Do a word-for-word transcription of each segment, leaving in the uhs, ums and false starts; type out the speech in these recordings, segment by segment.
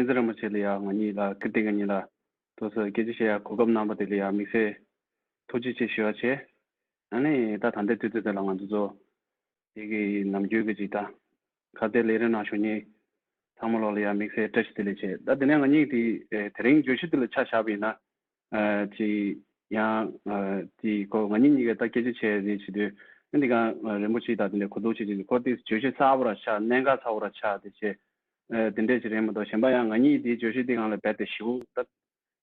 ཚེ་རིན་པོ་ཆེ་ལ་ཡ་ང་གཉིས་ལ་ཀིརྟི་ང་གཉིས་ལ་དུ་སུ་སྐད་ཆ་བཤད་ཡ་གོ་སྐབས་གནང་པ་དེ་ལ་ཡ་དམིགས་བསལ་ཐུགས་རྗེ་ཆེ་ཞུ་བ་བྱས། ཨ་ནི་ད་ད་ལྟའི་དུས་ཚོད་དེ་ལ་ང་ཚོ་ཚོ་དེ་གི་ནམ་རྒྱུན་གི་ཅིག་ད་ཁ་གཏད་ལས་རིམ་ནང་ཞུགས་མཁན་ཚང་མ་ལོག་ལ་ཡ་དམིགས་བསལ་བཀྲ་ཤིས་བདེ་ལེགས་བྱས། ད་དེ་ནས་ང་གཉིས་དེ་དེ་རིང་བརྗོད་གཞི་དེ་ལ་ཆ་བཞག་པ་ཡིན་ན། ཅིག་ཡང་དེ་ཁོ་ང་གཉིས་གཉིས་ཀས་ད་སྐད་ཆ་བྱས་རེད་བྱེད་དུས། ཨ་འདི་ག་རིན་པོ་ཆེ་དང་དེ་འདྲའི་གོ་བསྡུར་བྱེད་ཀྱི་ཁོ་དེ་བརྗོད་གཞི་གསར་པ་ར་ཆགས། གནད་འགག་ཚ་བོ་ར་ཆགས་དེ་བྱས། དེ་འདྲས་ཅིག་རེད་མ་གཏོགས་གཞན་པ་ཡང་ང་གཉིས་དེ་བརྗོད་གཞི་དེ་སྒང་ལ་རྦད་དེ་ཞེ་པོ་ད་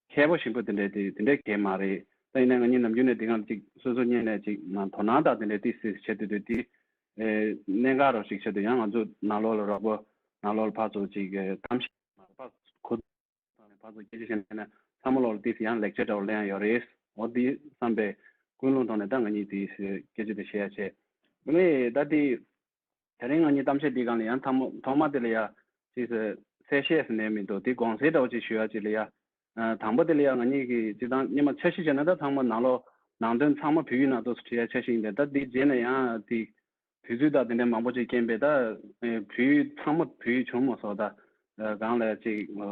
མཁས་པོ་ཞིམ་པོ་དེ་འདྲས་དེ་དེ་འདྲས་གས་མ་རེད། ད་ཡིན་ན་ང་གཉིས་ནམ་རྒྱུན་ནས་དེ་སྒང་ཅིག་སོ་སོ་གཉིས་ནས་ཅིག་ན་དོ་སྣང་དང་དེ་འདྲས་ཏིག་ཙི་བྱེད་དུས་དུས་དེ་གནད་འགག་རོ་ཞིག་བྱེད་དུས་ཡང་ང་ཚོ་ནང་ལོགས་ལ་རོགས་པ་ནང་ལོགས་ལ་ཕར་ཚུར་ཅིག་གཏམ་བཤད་ཕར་གོ་ཕར་ཚུར་སྐད་ཆ་བཤད་ན་ཚང་མ་ལོག་ལ་ཏིག་ཙི་ཡང་ལེགས་ཆ་འདྲ་བོ་ལེན་ཡ་ཡོད་རེད། འོ་དེ་བསམ་པའི་ཀུན་སློང་ཐོག་ནས་ད་ང་གཉིས་དེ་སྐད་ཆ་དེ་བཤད་ཡ་བྱས། ཨ་ནི་ད་དེ་དེ་རིང་ང་གཉིས་གཏམ་བཤད་འདིའི་སྒང་ལ་ཡང་ཐ་མ་ཐོག་མ་དེ་ལ་ཡ་ཅིག་གསལ་བཤད་ཟེར་ནས་མི་འདུག་དེ་དགོངས་སེལ་འདྲ་བོ་ཅིག་ཞུ་ཡ་ཅིག་ལ་ཡ། ཨ་དང་པོ་དེ་ལ་ཡ་ང་གཉིས་ཀྱིས་སྤྱིར་བཏང་སྔོན་མ་འཆར་གཞི་བྱས་ན་ད་ཚང་མ་ནང་ལོགས་ནང་དོན་ཚང་མ་བོད་ཡིག་ནང་དུ་བྲིས་ཡ་འཆར་གཞི་ཡིན་པས། ད་དེ་རྗེས་ནས་ཡང་དེ་དུས་ཚོད་དང་དེ་འདྲའི་མང་པོ་ཅིག་རྐྱེན་པས་ད་ཨེ་བོད་ཡིག་ཚང་མ་བོད་ཡིག་བྱུང་མ་སོང་། ད་ཨ་སྒང་ལ་ཅིག་ཨ་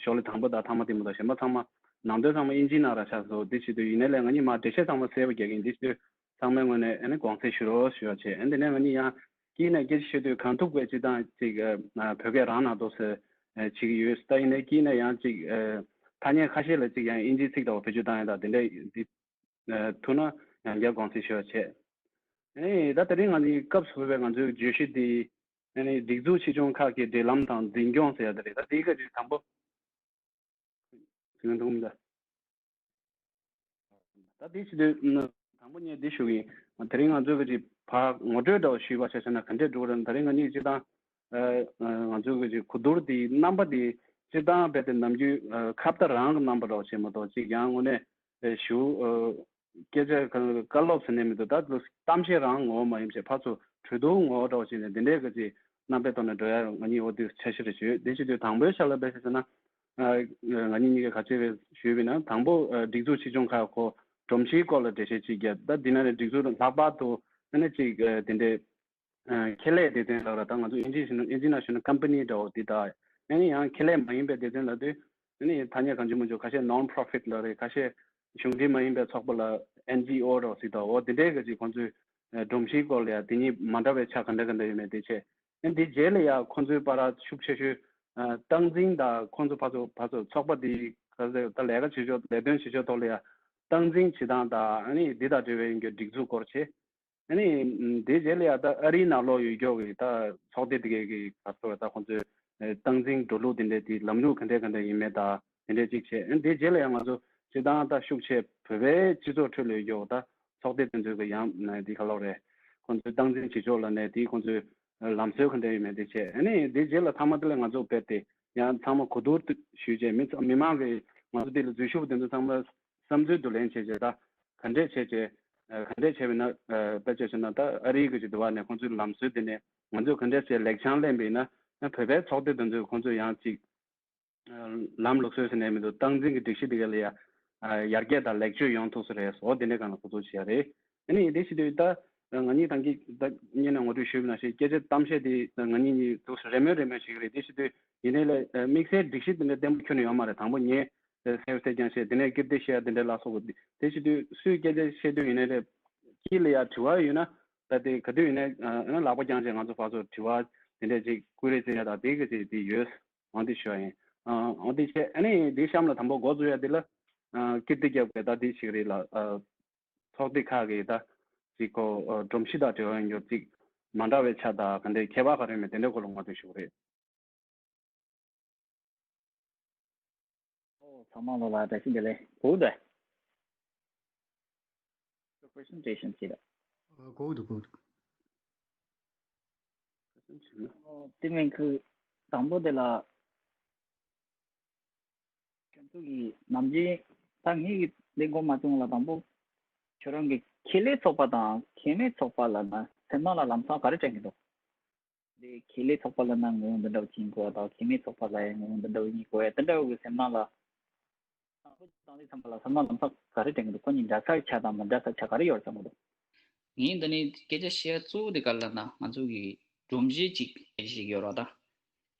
ཤོག་ལྷེ་དང་པོ་དང་ཐ་མ་དེ་མ་གཏོགས་གཞན་པ་ཚང་མ་ནང་དོན་ཚང་མ་ཨིན་ཇིའི་ནང་ར་ཆགས་སོང་། དེ་བྱེད་དུས་ཡིན་ནའི་ལས་ང་གཉིས་མར་འགྲེལ་བཤད་ཚང་མ་གསལ་པོ་རྒྱག་གིན། དེ་བྱེད་དུས་ཚང་མའི་ངོས་ནས་ཨ་ནི་དགོངས་སེལ་ཞུ་རོགས་ཞུ་བ་བྱས། ཨ་ནི་དེ་ནས་ང་གཉིས་ཡང་དཀྱིལ་ནས་སྐད་ཆ་བཤད་དུས་གང་ཐུབ་པའི་སྤྱིར་བཏང་ཅིག་ཨ་བོད་སྐད་རང་ནང་དུ་སེ་ཨ་བྱེད་ཀྱི་ཡོད། ད་ཡིན་ནའི་དཀྱིལ་ནས་ཡང་ཅིག་ཨ་ཐ་སྙད་ཁ་ཤས་ལ་ཅིག་ཡང་ཨིན་ཇིའི་ཚིག་འདྲ་བོ་བེད་སྤྱོད་བཏང་ཡ་དང་དེ་འདྲ་འདི་ཨ་ཐུག་ན་ཡང་བསྐྱར་དགོངས་སེལ་ཞུ་བ་བྱས། ཨ་ནི་ད་དེ་རིང་ང་ཚོའི་སྐབས་སུ་བབས་པའི་ང་ཚོའི་བརྗོད་གཞི་འདི་ཨ་ནི་སྒྲིག་འཛུགས་ཆེ་ཆུང་ཁག་གི་འབྲེལ་ལམ་དང་འཛིན་སྐྱོང་ཟེར་ཡ་དེ་རེད། ད་དེའི་སྐད་ཆ་དང་པོ་ཟིན་འདུག་མི་འདུག་ད་དེ་བྱེད་དུས་དང་པོ་ངས་འདི་ཞུ་གི་ཡིན། དེ་རིང་ང་ཚོས་ཀྱི་ཅིག་ཕར་ངོ་སྤྲོད་འདྲ་བོ་ཞུས་པ་བྱས་ཟེར་ན་ག་འདྲས་འགྲོ་གི་རེད། དེ་རིང་ང་གཉིས་སྤྱིར་བཏང་ཨ་ཨ་ང་ཚོས་ཀྱི་ཅིག་གོ་བསྡུར་དེའི་རྣམ་པ་དེ་སྤྱིར་བཏང་རྦད་དེ་ནམ་རྒྱུན་ཨ་ཁ་བརྡ་རང་གི་རྣམ་པ་འདྲ་བོ་བྱས་མ་གཏོགས་ཅིག་ཡང་དངོས་གནས་ཨ་ཞུ་ཨ་སྐད་ཆ་ག་བཀའ་སློབ་ཟེར་ནས་མི་འདུག་ད་གཏམ་བཤད་རང་ངོ་བོ་མ་ཡིན་བྱས་ཕར་ཚུར་གྲོས་བསྡུར་ངོ་བོ་འདྲ་བོ་བྱས་ནས་འདི་འདྲའི་གི་ཅིག་རྣམ་པའི་ཐོག་ནས་འགྲོ་ཡ་ང་གཉིས་འོ་དེ་འཆར་གཞི་རེ་ཞུས། དེ་བྱེད་དུས་དང་པོའི་ཆ་ལ་དཔེ་བཞག་ཟེར་ན། ཨ་ང་གཉིས་གཉིས་ཀས་ག་ཅི་རེད་ཞུས་པ་ཡིན་ན། དང་པོ་ཨ་སྒྲིག་འཛུགས་ཆེ་ཆུང་ཁག་ཁོ་སྒྲོམ་གཞིའི་སྐོར་ལ་འགྲེལ་བཤད་ཅིག་བརྒྱབ། ད་འདི་ན་ནས་སྒྲིག་འཛུགས་ལྷག་པར་དུ་ཨ་ནི་ཅིག་ཨ་དེ་འདྲའི་ཨ་ཁེ་ལས་སྡེ་ཚན་ལབ་ར། ད་ང་ཚོ་ཨིན་ཇི་ཞུ་ན་ཨིན་ཇི་ནང་ཞུ་ན་ཀམ་པ་ནི་འདྲ་བོ་འདི་དག་ཨ་ནི་ཡང་ཁེ་ལས་མ་ཡིན་པའི་སྡེ་ཚན་ལབ་དུས་ཨ་ནི་ཐ་སྙད་གང་བྱུང་མང་བྱུང་ཁ་ཤས་ནོན་པོ་རོ་ཕིཊ་ལབ་རེད། ཁ་ཤས་གཞུང་འབྲེལ་མ་ཡིན་པའི་ཚོགས་པ་ལ་ཨེན་ཇི་ཨོ་འདྲ་བོ་ཟེར། ད་འོ་དེ་འདྲའི་གི་ཅིག་ཁོང་ཚོའི་ཨ་སྒྲོམ་གཞིའི་སྐོར་ལ་ཡ་དེ་གཉིས་མ་འདྲ་བའི་ཆ་ག་འདྲ་ག་འདྲ་ཡོད་མེད་དེ་བྱས། ཨ་ནི་དེ་རྗེས་ལ་ཡ་ཁོང་ཚོའི་བར་ཤུགས་ཆེ་ཤོས་ཨ་སྟངས་འཛིན་དང་ཁོང་ཚོ་ཕར་ཚུར་ཕར་ཚུར་ཚོགས་པ་དེའི་ག་ཚོད་ད་ལས་ཀ་བྱེད་ཕྱོགས་ལས་དོན་བྱེད་ཕྱོགས་ཐོག་ལ་ཡ་སྟངས་འཛིན་བྱེད་སྟངས་དང་ཨ་ནི་འདི་དང་འབྲེལ་བའི་ཡིན་རྒྱུ་སྒྲིག་འཛུགས་སྐོར་བྱས། ཨ་ནི་དེ་རྗེས་ལ་ཡ་ད་ཨ་རིའི་ནང་ལོགས་ཡོད་རྒྱུ་གི་ད་ཚོགས་སྡེ་དེ་གའི་གི་ག་ཚོད་ད་ཁོང་ཚོའི་ཨ་སྟངས་འཛིན་འགྲོ་ལུགས་དེ་འདྲའི་དེ་ལམ་ལུགས་ག་འདྲ་ག་འདྲ་ཡིན་མེད་དང་དེ་འདྲའི་གཅིག་བྱས། ཨ་ནི་དེ་རྗེས་ལ་ཡ་ང་ཚོ་སྤྱིར་བཏང་ད་ཤུགས་ཆེ་བོད་པའི་སྤྱི་ཚོགས་ཁྲོད་ལ་ཡོད་རྒྱུ་ད་ཚོགས་སྡེ་དེ་ཚོའི་གི་ཡང་ན་དེ་ག་ལབ་རེད། ཁོང་ཚོའི་སྟངས་འཛིན་བྱེད་ཕྱོགས་ལ་ནས་དེ་ཁོང་ཚོའི་ལམ་སྲོལ་ག་འདྲ་ཡོད་མེད་དེ་བྱས། ཨ་ནི་དེ་རྗེས་ལ་མཐའ་མ་དེ་ལ་ང་ཚོ་དཔེ་དེ་ཡང་ཚང་མ་གོ་བསྡུར་ཞུས་བྱས། མི་ཚ་མི་མང་གི་ང་ཚོ་དེ་ལ་འཛུལ་ཞུགས་དེ་ཚོ་ཚང་མ་བསམ་ཚུལ་བསྡུ་ལེན་བྱས་བྱས་ད་ག་འདྲས་བྱས་བྱས་ཨ་ག་འདྲས་བྱས་པ་ཡིན་ན་ཨ་དཔེ་བྱས་བྱས་ན་ད་ཨ་རིའི་གི་ཅིག་འདི་བ་ནས་ཁོང་ཚོའི་ལམ་སྲོལ་དེ་ནས་ང་ཚོས་ག་འདྲས་བྱས་ལེགས་བྱང་ལེན་པ་ཡིན་ན། ཨ་བོད་པའི་ཚོགས་སྡེ་དེ་ཚོས་ཁོང་ཚོས་ཡང་ཅིག་ལམ་ལུགས་སྲོལ་ཟེར་ནས་མི་འདུག་སྟངས་འཛིན་གྱི་སྒྲིག་གཞི་དེ་ག་ལ་ཡ་ཡར་རྒྱས་དང་ལེགས་བཅོས་ཡོང་ཐུབ་ས་རེད། འོ་དེ་འདྲའི་སྒང་ལ་གོ་ཚོད་བྱས་རེད། ཨ་ནི་དེ་བྱེད་དུས་ད་ང་གཉིས་ཐང་གི་ད་སྔོན་ནས་ངོ་སྤྲོད་ཞུས་པ་ནང་བཞིན་སྐད་ཆ་གཏམ་བཤད་དེ་ང་གཉིས་གཉིས་འདུག་རེ་མོས་རེ་མོས་བྱེད་ཀྱི་རེད། དེ་བྱེད་དུས་ཡིན་ནའི་ལས་དམིགས་བསལ་སྒྲིག་གཞི་དེ་འདྲ་བརྟན་པོ་ཁྱོན་ནས་ཡོད་མ་རེད། དང་པོ་ངས་གསལ་པོ་གསལ་རྐྱང་བཤད། དེ་ནས་ཀིརྟི་བཤད་དེ་འདྲའི་ལ་སོགས་པ། དེ་བྱེད་དུས་སུས་སྐད་ཆ་བཤད་དུས་ཡིན་ནའི་རེད། དཀྱིལ་ལ་ཡ་དྲི་བ་ཡོད་ན་ད་དེ་ག་དུས་ཡིན་ནའི་ལག་པ་བརྐྱངས་བྱས་ང་ཚོ་ཕར་ཚུར་དྲི་བ་དེ་འདྲ་ཅིག་བསྐུར་རེས་བྱེད་ཡ་དང་དེ་ག་ཅིག་དེ་ཡོད། འོ་འདི་ཞུ་བ་ཡིན། ཨ་འོ་འདི་བྱས། ཨ་ནི་འདི་གཤམ་ལ་དང་པོ་འགོ་བཙུགས་ཡ་འདི་ལ་ཨ་ཀིརྟི་རྒྱབ་ཀྱི་ད་འདི་ཞིག་རེད་ལ། ཨ་ཚོགས་སྡེ་ཁག་གི་ད་ཅིག་ཁོ་ཨ་སྒྲོམ་གཞི་དང་འབྲེལ་བ་ཡོད་རྒྱུ་ཅིག་མ་འདྲ་བའི་ཆ་དང་ག་འདྲའི་ཁྱད་པར་ག་རེ་ཡོད་མེད་དེ་འདྲའི་སྐོར་ལ་ངོ་སྤྲོད་ཞུ་གི་རེད། ཨོ་ཚང་མ་ལོ་ལ་བཀྲ་ཤིས་བདེ་ལེགས། གོ་འདུག presentation བྱེད་ད། ཨ་གོ་འདུག་གོ་འདུག་ཨོ་དེ་མིན་ཁུ་དང་པོ་དེ་ལ་ཁྱོད་ཚོ་གི་ནམ་རྒྱུན་ད་ངེད་ཀྱི་ལས་འགོ་མ་བཙུགས་ལ་དང་པོ་ཁྱོད་རང་གི་ཁེ་ལས་ཚོགས་པ་དང་ཁེ་མེད་ཚོགས་པ་ལ་ན་སེམས་ནང་ལ་ལམ་སང་ག་རེ་དྲན་གྱི་འདུག་དེ་ཁེ་ལས་ཚོགས་པ་ལ་ན་ངོ་བོ་འདི་འདྲ་བོ་ཅིག་ཡིན་དགོས་པ་དང་ཁེ་མེད་ཚོགས་པ་ལ་ཡང་ངོ་བོ་འདི་འདྲ་བོ་ཡིན་དགོས་པ་དེ་འདྲ་བོ་གི་སེམས་ནང་ལ་དང་པོ་དང་དེ་ཚང་མ་ལ་སེམས་ནང་ལམ་སང་ག་རེ་དྲན་གྱི་འདུག་ཁོ་གཉིས་འདྲ་ས་ཆ་དང་མི་འདྲ་ས་ཆ་ག་རེ་ཡོད་བསམ་གྱི་འདུག་ངས་འདི་ནས་སྐད་ཆ་བཤད་གཙོ་བོ་དེ་ག་ལ་ན་ང་ཚོ་གི་སྒྲོམ་གཞི་ཅིག་སྐད་ཆ་ཞིག་ཡོད་ར་ད།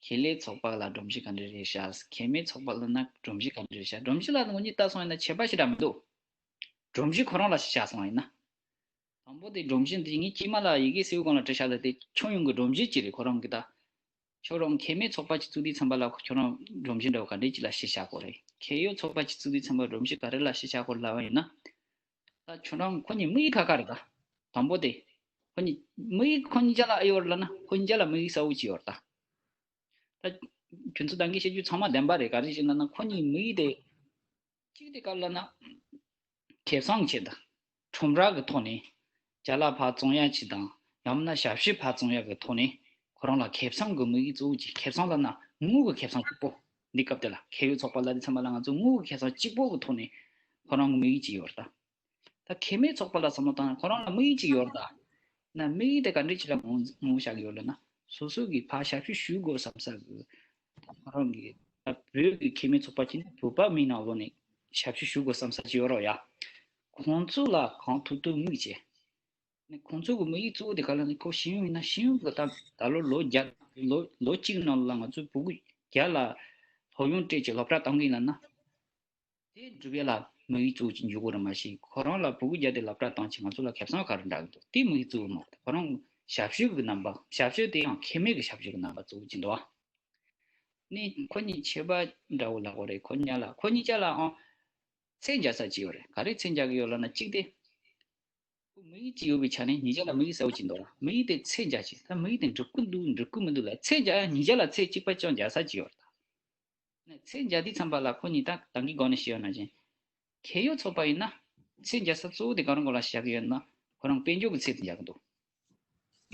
ཁེ་ལས་ཚོགས་པ་ལ་སྒྲོམ་གཞི་ག་འདྲ་རེད་ཤག་ཁེ་མེད་ཚོགས་པ་ལབ་ན་སྒྲོམ་གཞི་ག་འདྲ་རེད་ཤག་སྒྲོམ་གཞི་ལ་ངོ་ཉིད་ལྟ་སོང་ཡིན་ན་ཁྱད་པར་ཞེ་དྲག་མི་འདུག་སྒྲོམ་གཞི་ཁོ་རང་ལ་ཤེས་བྱ་སོང་ཡིན་ན། དང་པོ་དེ་སྒྲོམ་གཞི་འདི་ངས་དཀྱིལ་མ་ལ་ཡི་གེ་སེར་པོ་སྒང་ལ་བྲིས་བཞག་ལ་དེ་ཁྱོན་ཡོངས་ཀྱི་སྒྲོམ་གཞི་ཅིག་རེད་ཁོ་རང་གི་ད། ཁྱོད་རང་ཁེ་མེད་ཚོགས་པ་ཅིག་བཙུགས་དུས་ཙམ་པ་ལ་ཁྱོད་རང་སྒྲོམ་གཞི་འདྲ་བོ་ག་འདྲས་ཅིག་ལ་ཤེས་བྱ་དགོས་རེད། ཁེ་གཡོག་ཚོགས་པ་ཅིག་བཙུགས་དུས་ཙམ་པ་སྒྲོམ་གཞི་ག་རེ་ལ་ཤེས་བྱ་དགོས་ལབ་པ་ཡིན་ན། ད་ཁྱོད་རང་ཁོ་གཉིས་དམིགས་ཡུལ་ཁ་ཁ་རེད་ད། དང་པོ་དེ། ཁོ་གཉིས་དམིགས་ཡུལ་ཁོ་གཉིས་ཆ་ལ་ཨེ་ཡོད་རེད་ལབ་ན་ཁོ་གཉིས་ཆ་ལ་དམིགས་ཡུལ་གསལ་བོ་ཅིག་ཡོད་རེད་ད། ད་ཁྱོད་ཚོ་ད་གིན་བཤད་རྒྱུ་ཚང་མ་བདེན་པ་རེད། ག་རེ་ཞིག་ལབ་ན་ཁོ་གཉིས་དམིགས་ཡུལ་དེ། གཅིག་དེ་ག་རེ་ལབ་ན། ཁེ་བཟང་ཆེད་དུ། ཁྲོམ་ར་གི་ཐོག་ནས། ཅ་ལག་ཕར་བཙོང་ཡ་ཆེད་དང་། ཡང་མིན་ན་ཞབས་ཞུ་ཕར་བཙོང་ཡ་གི་ཐོག་ནས། ཁོ་རང་ལ་ཁེ་བཟང་གི་དམིགས་ཡུལ་གཙོ་བོ་གཅིག་ཁེ་བཟང་ལབ་ན་དངུལ་གི་ཁེ་བཟང་གཅིག་པོ། འདི་སྐབས་དེ་ལ་ཁེ་གཡོག་ཚོགས་པ་ལབ་དུས་ཙམ་པ་ལ་ང་ཚོ་དངུལ་གི་ཁེ་བཟང་གཅིག་པོ་གི་ཐོག་ནས། ཁོ་རང་གི་དམིགས་ཡུལ་གཅིག་ཡོད་རེད་ད། ད་ཁེ་མེད་ཚོགས་པ་ལ་བསམ་བློ་བཏང་ན་ཁོ་རང་ལ་དམིགས་ཡུལ་གཅིག་ཡོད་རེད་ད། ན་དམིགས་ཡུལ་དེ་ག་འདྲས་ཅིག་ལ་ངོ་ངོ་བཞག་གི་ཡོད་ལབ་ན། སོ་སོ་གིས་ཕར་ཞབས་ཞུ་ཞུ་དགོས་བསམ་ས་གི། ཁོ་རང་གི་ད་བོད་ཀྱི་ཁེ་མེད་ཚོགས་པ་ཅིག་ནི་བོད་པ་མིའི་ནང་ལོགས་ནས་ཞབས་ཞུ་ཞུ་དགོས་བསམ་ས་ཅིག་ཡོད་རེད་ཡ། ཁོང་ཚོ་ལ་གང་ཐུབ་ཐུབ་དམིགས་བྱས། ནི་ཁོང་ཚོ་གི་དམིགས་ཡུལ་གཙོ་བོ་དེ་ག་ལ་ནི་ཁོ་ཤེས་ཡོན་ཡིན་ན་ཤེས་ཡོན་གི་ད་ད་ལོ་ལོ་བརྒྱ་ལོ་ལོ་གཅིག་ནང་ལ་ང་ཚོའི་ཕྲུ་གུ་བརྒྱ་ལ་སློབ་ཡོན་སྤྲད་ཀྱི་སློབ་གྲྭ་གཏོང་གི་ཡིན་ལབ་ན། དེ་སྒྲུབ་ཡ་ལ་དམིགས་ཡུལ་གཙོ་བོ་ཅིག་འཇུག་དགོས་རེད་མ་གཞི་ཁོ་རང་ལ་ཕྲུ་གུ་བརྒྱ་དེ་སློབ་གྲྭ་བཏང་ཆེད་ང་ཚོ་ལ་ཁེ་བཟང་ག་རེ་འདྲ་གི་འདུག་དེ་དམིགས་ཡུལ་གཙོ་བོ་མ་རེད། ཁོ་རང་ཞབས་ཞུ་གི་རྣམ་པ་ཞབས་ཞུ་དེ་ཡང་ཁེ་མེད་ཀྱི་ཞབས་ཞུ་གི་རྣམ་པ་གཙོ་བོ་ཅིག་འདུག་ནི་ཁོ་གཉིས་ཁྱད་པར་འདྲ་བོ་ལབ་དགོས་རེད། ཁོ་གཉིས་ལ་ཁོ་གཉིས་ཆ་ལའང་ཚད་འཇལ་ས་ཅིག་ཡོད་རེད། ག་རེ་ཚད་འཇལ་གི་ཡོད་ལབ་ན་གཅིག་དེ། ཁོ་དམིགས་ཡུལ་གཅིག་ཡོད་པའི་ཆ་ནས་གཉིས་ཆ་ལ་དམིགས་ཡུལ་གསལ་བོ་ཅིག་འདུག་ལ། དམིགས་ཡུལ་དེ་ཚད་འཇལ་ཅིག་ད་དམིགས་ཡུལ་དེ་འགྲུབ་ཀྱི་འདུག་འགྲུབ་ཀྱི་མི་འདུག་ལ་ཚད་འཇལ་ཡ་གཉིས་ཆ་ལ་ཚད་གཅིག་པ་ཅང་འཇལ་ས་ཅིག་ཡོད་རེད་ད། ནས་ཚད་འཇལ་དུས་ཙམ་པ་ལ་ཁོ་གཉིས་ད་ད་གིན་གོང་ནས་བཤད་ཡོད་ནང་བཞིན། ཁེ་གཡོག་ཚོགས་པ་ཡིན་ན། ཚད་འཇལ་ས་གཙོ་བོ་དེ་ག་རང་གོང་ལ་བཞག་གི་ཡོད་ན། ཁོ་རང་དཔལ་འབྱོར་གྱི་ཚད་དེ་འཇལ་གི་འདུག་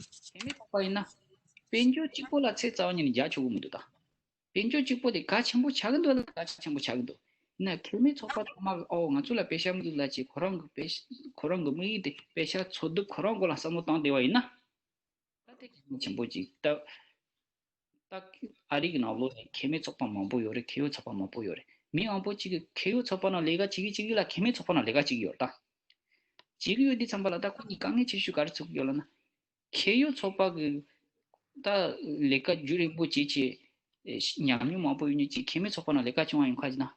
ཁེ་མེད་ཚོགས་པ་ཡིན་ན། དཔལ་འབྱོར་གཅིག་པོ་ལ་ཚད་རྩ་བ་ཉིད་ནས་འཇལ་ཆོག་གི་མི་འདུག་ད། དཔལ་འབྱོར་གཅིག་པོ་དེ་གལ་ཆེན་པོ་ཆགས་ཀྱི་འདུག་ལ་གལ་ཆེན་པོ་ཆགས་ཀྱི་འདུག་ཡིན་ན་ཁེ་མེད་ཚོགས་པ་ཚང་མ་གི་ཨོ་ང་ཚོ་ལ་པེ་ཤ་མི་འདུག་ལ་ཅིག་ཁོ་རང་གི་པེ་ཤ་ཁོ་རང་གི་དམིགས་ཡུལ་དེ་པེ་ཤ་འཚོལ་དུས་ཁོ་རང་མགོ་ལ་བསམ་བློ་བཏང་བསྡད་པ་ཡིན་ན། ད་དེ་གལ་ཆེན་པོ་ཅིག་ད། ད་ཨ་རི་གི་ནང་ལོགས་ནས་ཁེ་མེད་ཚོགས་པ་མང་པོ་ཡོད་རེད། ཁེ་གཡོག་ཚོགས་པ་མང་པོ་ཡོད་རེད། མི་མང་པོ་ཅིག་གིས་ཁེ་གཡོག་ཚོགས་པ་ནང་ལས་ཀ་བྱེད་ཀྱི་བྱེད་ཀྱི་ལ་ཁེ་མེད་ཚོགས་པ་ནང་ལས་ཀ་བྱེད་ཀྱི་ཡོད་རེད་ད། བྱེད་ཀྱི་ཡོད་དུས་ཙམ་པ་ལ་ད་ཁོ་གཉིས་དཀའ་ངལ་ཆེ་ཤོས་ག་རེ་ཚུགས་ཀྱི་ཡོད་ལབ་ན། ཁེ་གཡོག་ཚོགས་པ་གི་ད་ལས་ཀ་རྒྱུན་རིང་པོ་བྱེད་ཆེད་ཨེ་ཉམས་མྱོང་མང་པོ་ཡོད་མཁན་ཅིག་ཁེ་མེད་ཚོགས་པ་ནང་ལས་ཀ་བྱུང་བ་ཡིན་ཁ་ཅིག་ན།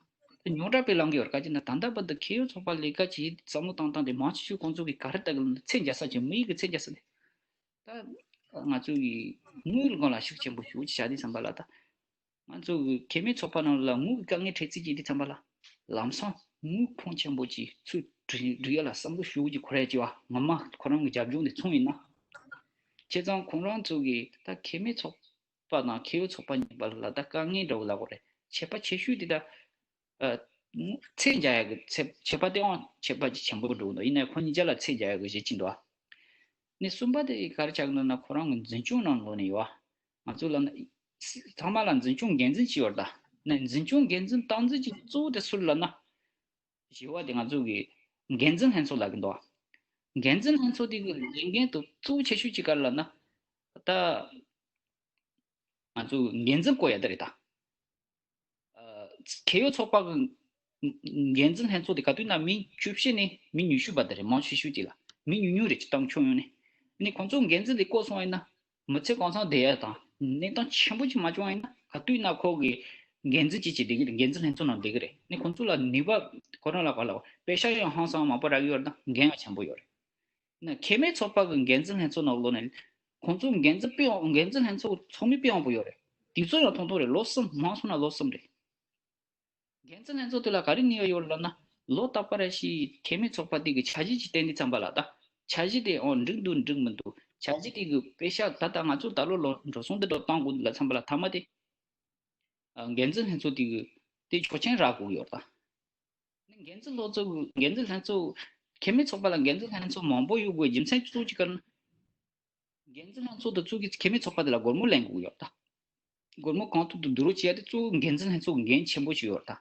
ད་ཉུང་དྲགས་པའི་ལམ་གྱི་བར་ཁ་ཅིག་ན་ད་ལྟ་བར་དུ་ཁེ་གཡོག་ཚོགས་པ་ལས་ཀ་བྱེད་བསམ་བློ་བཏང་སྟངས་དེ་མང་ཆེ་ཤོས་ཁོང་ཚོ་གིས་ག་རེ་ལྟ་གི་ལབ་ན་ཚད་འཇལ་ས་ཅིག་དམིགས་ཡུལ་གྱི་ཚད་འཇལ་ས་དེ། ད་ང་ཚོ་གི་དངུལ་སྒང་ལ་ཤུགས་ཆེན་པོ་ཞུགས་ཅིག་བྱ་དུས་ཙམ་པ་ལ་ད། ང་ཚོ་གི་ཁེ་མེད་ཚོགས་པ་ནང་ལ་དངུལ་གྱི་དཀའ་ངལ་འཕྲད་རྩིས་ཀྱི་དུས་ཙམ་པ་ལ། ལམ་སང་དངུལ་ཁང་ཆེན་པོ་ཅིག་ཚུར་སྒྲིག་སྒྲིག་ཡ་ལ་བསམ་བློ་ཞུགས་ཀྱི་ཁོ་རེ་ཅིག་བ་ངོ་མ་ཁོ་རང་གི་རྒྱབ་ལྗོངས་དེ་མཚོན་ཡིན་ན། བྱས་ཙང་ཁོང་རང་ཚོ་གི་ད་ཁེ་མེད་ཚོགས་པ་དང་ཁེ་གཡོག་ཚོགས་པ་གཉིས་བར་ལ་ད་དཀའ་ངལ་འདྲ་བོ་ལབ་དགོས་རེད། ཁྱད་པར་ཆེ་ཤོས་དེ་ད། ཨ། ཚད་འཇལ་ཡ་གི་ཚད་ཁྱད་པར་དེའང་ཁྱད་པར་གྱི་ཆེན་པོ་འགྲོ་གི་འདུག་ཡིན་ནའི་ཁོ་གཉིས་ཆ་ལ་ཚད་འཇལ་ཡ་གི་བྱེད་ཀྱི་འདུག་ནས་གསུམ་པ་དེ་ག་རེ་ཆགས་ཀྱི་འདུག་ན་ཁོ་རང་གི་འཛིན་སྐྱོང་ནང་ལོགས་ནས་ཡོད་བ། ང་ཚོ་ལ་ན། ཚང་མ་ལ་འཛིན་སྐྱོང་འགན་འཛིན་ཅིག་ཡོད་རེད་ད། ནས་འཛིན་སྐྱོང་འགན་འཛིན་སྟངས་འཛིན་གྱི་གཙོ་བོ་དེ་སུ་རེད་ལབ་ན། བཞི་བ་དེ་ང་ཚོ་གི་འགན་འཛིན་ལྷན་ཚོགས་ལབ་ཀྱི་འདུག་བ། འགན་འཛིན་ལྷན་ཚོགས་དེ་གི་ལས་འགན་དེ་གཙོ་བོ་ཆེ་ཤོས་ཅིག་ག་རེ་ལབ་ན། ད། ང་ཚོ་འགན་འཛིན་བསྐོ་ཡ་དེ་རེད་ད། ཨ། ཁེ་གཡོག་ཚོགས་པ་གི་འགན་འཛིན་ལྷན་ཚོགས་དེ་ག་དུས་ན་མི་བཅུ་བཞི་ནས་མི་ཉི་ཤུ་བར་དེ་རེད། མང་ཆེ་ཤོས་དེ་ལ་མི་ཉུང་ཉུང་རེད། སྤྱིར་བཏང་ཁྱོན་ཡོངས་ནས། ནི་ཁོང་ཚོ་འགན་འཛིན་དེ་བསྐོས་སོང་བ་ཡིན་ན། མི་ཚེ་གང་ཚང་བསྡད་ཡ་དང་གནས་སྟངས་ཆེན་པོ་ཅིག་མ་བྱུང་བ་ཡིན་ན་ག་དུས་ན་ཁོ་གི་འགན་འཛིན་ཅིག་ཅིག་བསྡད་ཀྱི་རེད། འགན་འཛིན་ལྷན་ཚོགས་ནང་བསྡད་ཀྱི་རེད། ནི་ཁོང་ཚོ་ལ་ནུས་པ་ཁོ་རང་ལ་ག་ལ་པེ་ཤ་ཡང་ཧང་སང་མང་པོ་རག་གི་ཡོད་རེད་ད། འགན་ཡང་ཆེན་པོ་ཡོད་རེད། ན་ཁེ་མེད་ཚོགས་པ་གི་འགན་འཛིན་ལྷན་ཚོགས་ནང་ལོགས་ནས་ཁོང་ཚོ་འགན་འཛིན་དཔེ་ཡང་འགན་འཛིན་ལྷན་ཚོགས་ཚོགས་མི་དཔེ་ཡང་པོ་ཡོད་རེད། དུས་ཚོད་ཡང་ཐུང་ཐུང་རེད། ལོ་གསུམ་མང་སོང་ན་ལོ་གསུམ་རེད། འགན་འཛིན་ལྷན་ཚོགས་དེ་ལ་ག་རེ་ནུས་པ་ཡོད་ལབ་ན། ལོ་རྟག་པར་རེ་བཞིན་ཁེ་མེད་ཚོགས་པ་དེ་གི་འཆར་གཞི་ཅིག་བཏོན་དུས་ཙམ་པ་ལ་ད་འཆར་གཞི་དེ་ཨང་འགྲིག་འདུག་འགྲིག་མི་འདུག་འཆར་གཞི་དེ་གི་དཔེ་ཤ་ད་ལྟ་ང་ཚོ་ད་ལོ་ལོ་འགྲོ་སོང་དེ་འདྲ་བཏང་དགོས་འདུག་ལབ་ཙམ་པ་ལ་མཐའ་མ་དེ། ཨ། འགན་འཛིན་ལྷན་ཚོགས་དེ་གི་དེ་ཆོག་མཆན་རག་དགོས་ཡོད་ད། འགན་འཛིན་ལྷན་ཚོགས་འགན་འཛིན་ལྷན་ཚོགས་ཁེ་མེད་ཚོགས་པ་ལ་འགན་འཛིན་ལྷན་ཚོགས་མང་པོ་ཡོད་དགོས་རྒྱུ་མཚན་གཙོ་བོ་གཅིག་ག་རེ་ན། འགན་འཛིན་ལྷན་ཚོགས་དེ་ཚོ་གིས་ཁེ་མེད་ཚོགས་པ་དེ་ལ་སྒོར་མོ་ལེན་དགོས་ཡོད་ད། སྒོར་མོ་གང་ཐུབ་ཐུབ་བསྡུ་རུབ་བྱེད་ཡ་དེ་གཙོ་བོ་འགན་འཛིན་ལྷན་ཚོགས་འགན་ཆེན་པོ་ཞིག་ཡོད་ད།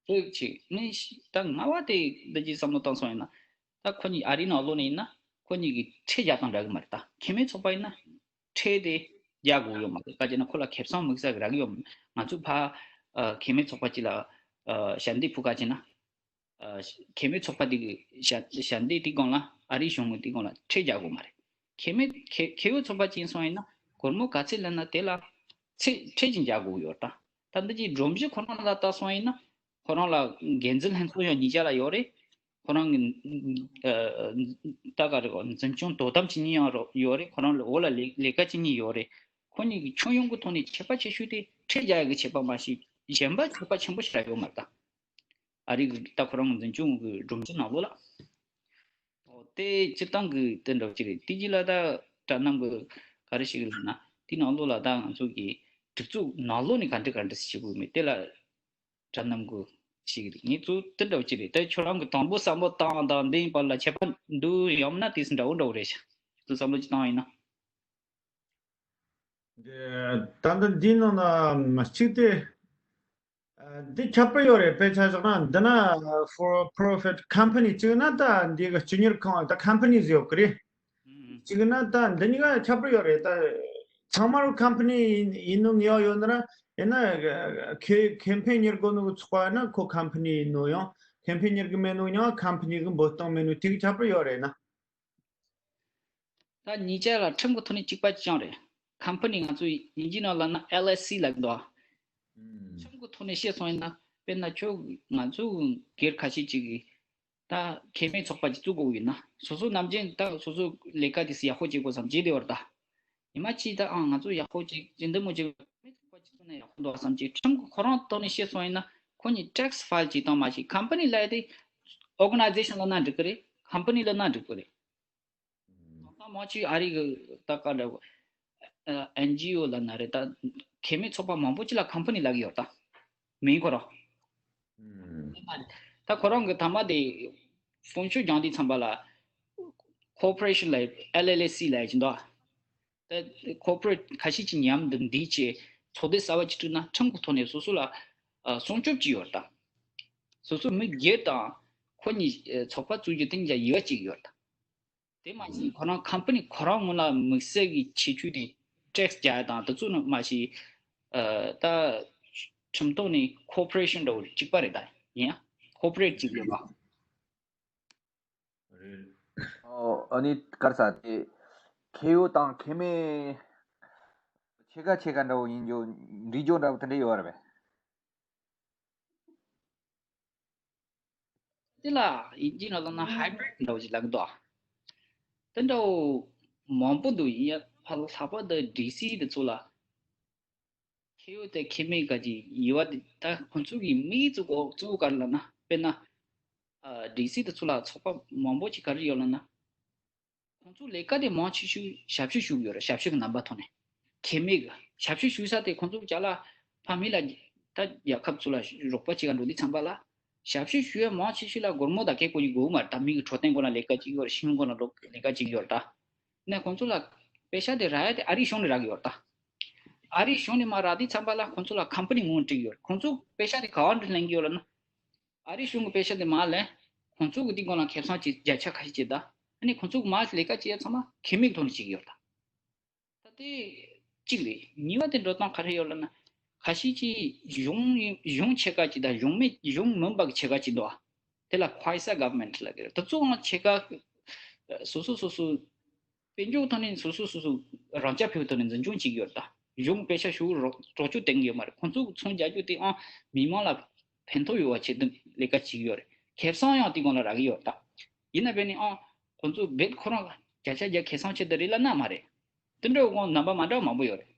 ཚོད་ཅིག་ནི་ད་ལྔ་བ་དེ་འདི་ཅིག་བསམ་བློ་བཏང་སོང་ཡིན་ན། ད་ཁོ་གཉིས་ཨ་རིའི་ནང་ལོགས་ནས་ཡིན་ན་ཁོ་གཉིས་ཀྱི་ཁྲལ་རྒྱག་སྟངས་འདྲ་གི་མ་རེད་ད། ཁེ་མེད་ཚོགས་པ་ཡིན་ན་ཁྲལ་དེ་རྒྱག་དགོས་ཡོད་མ་རེད། ག་ཅི་ན་ཁོ་ལ་ཁེ་བཟང་དམིགས་བསལ་གི་རག་གི་ཡོད་མ་རེད། ང་ཚོ་ཕ་ཨ་ཁེ་མེད་ཚོགས་པ་ཅིག་ལ་ཨ་ཞལ་འདེབས་ཕུལ་ག་ཅི་ན། ཨ་ཁེ་མེད་ཚོགས་པ་དེ་གི་ཞལ་ཞལ་འདེབས་དེ་སྒང་ལ་ཨ་རིའི་གཞུང་གི་དེ་སྒང་ལ་ཁྲལ་རྒྱག་དགོས་མ་རེད། ཁེ་མེད་ཁེ་ཁེ་གཡོག་ཚོགས་པ་ཅིག་ཡིན་སོང་ཡིན་ན་སྒོར་མོ་ག་ཚད་ལེན་ན་དེ་ལ་ ཚད་ཁྲལ་ཅིག་འཇལ་དགོས་ཡོད་རེད་ད། ད་འདི་གི་སྒྲོམ་གཞི་ཁོ་རང་ལ་ལྟ་སོང་ཡིན་ན། ཁོ་རང་ལ་འགན་འཛིན་ལྷན་ཚོགས་ཡང་གཉིས་ཆ་ལ་ཡོད་རེད། ཁོ་རང་གི་ཨ་ད་ག་རེ་གོ་འཛིན་སྐྱོང་དོ་དམ་བྱེད་མཁན་ཡང་རོ་ཡོད་རེད། ཁོ་རང་ལ་འོག་ལ་ལས་ལས་ཀ་བྱེད་མཁན་ཡོད་རེད། ཁོ་གཉིས་ཀྱི་ཁྱོན་ཡོངས་ཀྱི་ཐོག་ནས་ཁྱད་པར་ཆེ་ཤོས་དེ་ཁྲལ་འཇལ་ཡག་གི་ཁྱད་པར་མ་ཞིག་གཞན་པ་ཁྱད་པར་ཆེན་པོ་ཞིག་ལ་ཡོད་མ་རེད་ད། ཨ་རི་གི་ད་ཁོ་རང་འཛིན་སྐྱོང་གི་སྒྲོམ་གཞི་ནང་ལོགས་ལ། ཨོ་དེ་སྤྱིར་བཏང་གི་དེ་འདྲ་བ་ཅིག་རེད། དེ་རྗེས་ལ་ད་དྲ་རྣམ་གི་ག་རེ་ཞིག་ལབ་ན། དེ་ནང་ལོགས་ལ་ད་ང་ཚོ་གི་སྒྲིག་འཛུགས་ནང་ལོགས་ནས་ག་འདྲ་ག་འདྲ་ཞིག་བྱེད་དགོས་མེད་དེ་ལ་དྲ་རྣམ་གི་ཞིག་རེད། ངས་ཚོ་དེ་འདྲ་བ་ཅིག་རེད། ད་ཁྱོད་རང་གི་དང་པོ་བསམ་བློ་བཏང་དང་འདི་ཡིན་པ་ལ་ཁྱད་པར་འདུག་ཡོང་ན་དེ་འདྲ་བོ་འདྲ་བོ་རེད་ཤག་ཁྱོད་ཚོ་བསམ་བློ་ཅིག་བཏང་ཡིན་ན། ད་ལྟ་འདིའི་ནང་ན་མི་གཅིག་དེ། ཨ། འདི་ཁྱད་པར་ཡོད་རེད། དཔེ་ཆ་བཞག་ན་འདི་ན་for profit company གཅིག་ན་ད་འདི་གི་སྤྱི་གཉེར་ཁང་ད་companies ཡོད་གི་རེད། གཅིག་ན་ད་འདི་གཉིས་ཀ་ཁྱད་པར་ཡོད་རེད། ད་ཚང་མ་company ཡིན་ནོ་ངེས་པ་ཡོད་ན་ར། ཡིན་ན་ཁེ་ཁེ་ཕན་གཉེར་དགོས་ནོ་གི་ཚོགས་པ་ན་ཁོ་company ཡིན་ནོ། ཡང་ཁེ་ཕན་གཉེར་གི་མེད་ནོ་ཡང་company གི་འབོད་སྟངས་མེད་ནོ་དེ་གི་ཁྱད་པར་ཡོད་རེད་ན། ད་གཉིས་ཆ་ལ་ཁྲིམས་ཀྱི་ཐོག་ནས་གཅིག་པ་གཅིག་རྐྱང་རེད། ཁམ་པ་ནི་ང་ཚོ་དབྱིན་ཇིའི་ནང་ལབ་ན་ཨེལ་ཨེལ་སི་ལབ་ཀྱི་འདུག་ཨ། ཁྲིམས་ཀྱི་ཐོག་ནས་བཤད་སོང་ཡིན་ན། དཔེར་ན་ཁྱོད་ང་ཚོ་སྒེར་ཁ་ཤས་ཅིག་གིས་ད་ཁེ་མེད་ཚོགས་པ་ཅིག་བཙུགས་དགོས་ཡིན་ན། སོ་སོ་ནམ་རྒྱུན་ད་སོ་སོ་ལས་ཀ་དེ་ཡག་པོ་བྱེད་དགོས་བསམ་བྱས་བསྡད་ཡོད་རེད་ད། ཉི་མ་གཅིག་ད་ཨང་ང་ཚོ་ཡག་པོ་བྱེད་ཀྱི་འདི་མོ་བྱེད་ཁེ་མེད་ཚོགས་པ་ཅིག་བཙུགས་ན་ཡག་པོ་འདུག་བསམ་གྱི། ཁྲིམས་ཀྱི་ཁོ་རང་ཐོག་ནས་བཤད་སོང་ཡིན་ན། ཁོ་གཉིས་ཊེག་སི་ཕའིལ་བྱེད་སྟངས་མ་ཤེས། ཁམ་པ་ནི་ལབ་ཡ་དེ་ཨོར་ག་ནའི་ཛེ་ཤན་ལབ་ན་འགྲིག་གི་རེད། ཁམ་པ་ནི་ལབ་ན་འགྲིག་གི་རེད། ད་མང་ཆེ་ཨ་རི་གི་ད་ག་ལ་ཨེན་ཇི་ཨོ་ལབ་ན་རེད། ད་ཁེ་མེད་ཚོགས་པ་མང་པོ་ཅིག་ལ་ཁམ་པ་ནི་ལབ་ཀྱི་ཡོད་ད། མིང་ཁོ་རང་། ད་ཁོ་རང་གི་ཐ་མ་དེ་དཔོན་ཤུགས་སྦྱང་དུས་ཙམ་པ་ལ་ཁོར་པོ་རེ་ཤན་ལབ་ཡ། ཨེལ་ཨེལ་སི་ལབ་ཡ་ཅིག་འདུག་ཨ། ད་ཁོར་པོ་རེ་ཊི་ཁ་ཤས་ཅིག་མཉམ་དུ་འདུས་བྱས་ཚོགས་སྡེ་གསར་པ་ཅིག་བཙུགས་ན་ཁྲིམས་ཀྱི་ཐོག་ནས་སོ་སོ་ལ་ཨ་སྲུང་སྐྱོབ་ཅིག་ཡོད་རེད་ད། སོ་སོ་མི་སྒེར་དང་ཁོ་གཉིས་ཨ་ཚོགས་པ་བཙུགས་རྒྱུ་དེ་གཉིས་ཀ་དབྱེ་བ་གཅིག་ཡོད་རེད་ད། དེ་མ་ཟད་ཁོ་རང་ཁམ་པ་ནི་ཁོ་རང་ངོས་ལ་དམིགས་བསལ་གྱི་ཁྱད་ཆོས་དེ་ཊེག་སི་རྒྱག་ཡ་དང་དེ་ཚོ་ནི་མ་གཞི་ཨ་ད་ཁྲིམས་ཐོག་ནས་ཁོར་པོ་རེ་ཤན་འདྲ་བོ་གཅིག་པ་རེད་ད། ཡིན་ཡ་ཁོར་པོ་རེ་ཊི་གཅིག་ཡོད་པ། རེད། ཨོ་ཨ་ནི་ག་རེ་ཟེར་དེ། ཁེ་ཡོད་དང་ཁེ་མེད་ཕྱེད་ཀ་ཕྱེད་ཀ་འདྲ་བོ་ཡིན་རྒྱུ་འདྲི་རྒྱུ་འདྲ་བོ་དེ་འདྲ་ཡོད་རེད་པས། དེ་ལ་དབྱིན་ཇིའི་ནང་ལབ་ན་ཧའི་བྷི་རིད་འདྲ་བོ་ཞིག་ལབ་ཀྱི་འདུག་ཨ། དེ་འདྲ་བོ་མང་པོ་འདུག་ཡིན་ཡ་ཕ་ལྷག་པར་དུ་ཌི་སི་དེ་ཚོ་ལ་ཁེ་ཡོད་དེ་ཁེ་མེད་ག་ཅིག་ཡོད་པ་དེ། ད་ཁོང་ཚོ་གི་དམིགས་ཡུལ་གཙོ་བོ་གཙོ་བོ་ག་རེ་ལབ་ན། དཔེར་ན་ཨ་ཌི་སི་དེ་ཚོ་ལ་ཚོགས་པ་མང་པོ་ཅིག་ག་རེ་ཡོད་ལབ་ན། ཁོང་ཚོ་ལས་ཀ་དེ་མང་ཆེ་ཤོས་ཞབས་ཞུ་ཞུ་གི་ཡོད་རེད། ཞབས་ཞུ་གི་རྣམ་པ་ཐོག་ནས། ཁེ་མེད་གི་ཞབས་ཞུ་ཞུ་ས་དེ་ཁོང་ཚོ་ཅག་ལ་ཕ་མི་ལ་ད་རྒྱལ་ཁབ་ཚོ་ལ་རོགས་པ་བྱེད་ག་འགྲོ་དུས་ཙམ་པ་ལ། ཞབས་ཞུ་ཞུ་ཡ་མང་ཆེ་ཤོས་ལ་སྒོར་མོ་དང་སྐད་གོ་ཡི་དགོས་མ་རེད། ད་མི་གི་འཕྲོད་བསྟེན་སྐོར་ལ་ལས་ཀ་བྱེད་ཀྱི་ཡོད་རེད། ཤིང་སྐོར་ལ་ལས་ཀ་བྱེད་ཀྱི་ཡོད་རེད་ད། ནས་ཁོང་ཚོ་ལ་པེ་ཤ་དེ་རག་ཡ་དེ་ཨ་རིའི་གཞུང་ནས་རག་གི་ཡོད་རེད་ད། ཨ་རིའི་གཞུང་ནས་མར་རག་དུས་ཙམ་པ་ལ་ཁོང་ཚོ་ལ་ཁམ་པ་ནི་ངོས་ནས་སྤྲད་ཀྱི་ཡོད་རེད། ཁོང་ཚོ་པེ་ཤ་དེ་ག་བ་ནས་ལེན་གྱི་ཡོད་ལབ་ན། ཨ་རིའི་གཞུང་གི་པེ་ཤ་དེ་མར་ལེན། ཁོང་ཚོ་གི་དེའི་སྒང་ལ་ཁེ་བཟང་ཅིག་བརྒྱ་ཆ་ཁ་ཤས་ཅིག་ད། ཨ་ནི་ཁོང་ཚོ་གི་མར་ལས་ཀ་བྱེད་ཡ་ཚང་མ་ཁེ་མེད་ཐོག་ནས་བྱེད་ཀྱི་ཡོད་ད། ད་དེ་གཅིག་རེད། གཉིས་པ་དེ་འགྲོ་སྟངས་ག་རེ་ཡོད་ལབ་ན། ཁ་ཤས་ཀྱིས་གཞུང་གཞུང་ཕྱེད་ཀ་ཅིག་དང་གཞུང་མེད་གཞུང་མིན་པ་གི་ཕྱེད་ཀ་ཅིག་འདུག་ཨ། དེ་ལ་ཁོའི་སར་གྷ་ཝར་མེན་ཊི་ལབ་ཀྱི་རེད། དེ་ཚོའང་ཕྱེད་ཀ་སོ་སོ་སོ་སོ་དཔལ་འབྱོར་ཐོག་ནས་སོ་སོ་སོ་སོ་རང་རྐྱ་འཕེར་བའི་ཐོག་ནས་འཛིན་སྐྱོང་བྱེད་ཀྱི་ཡོད་རེད་ད། གཞུང་པེ་ཤ་ཞུ་རོགས་རོགས་སྐྱོར་སྟོན་གྱི་ཡོད་མ་རེད། ཁོང་ཚོ་ཚོང་རྒྱག་རྒྱུ་དེ་ཨང་མི་མང་ལ་ཕན་ཐོགས་ཡོད་པ་ཆེད་དུ་ལས་ཀ་བྱེད་ཀྱི་ཡོད་རེད། ཁེ་བཟང་ཡང་དེའི་སྒང་ལ་རག་གི་ཡོད་རེད་ད། ཡིན་ན་བས་ནི་ཨང་ཁོང་ཚོ་རྦད་ཁོ་རང་ལ་བརྒྱ་ཆ་བརྒྱ་ཁེ་བཟང་ཆེད་དུ་རེད་ལབ་ན་མ་རེད། དེ་འདྲ་དབང་རྣམ་པ་མ་འདྲ་བ་མང་པོ་ཡོད་རེད།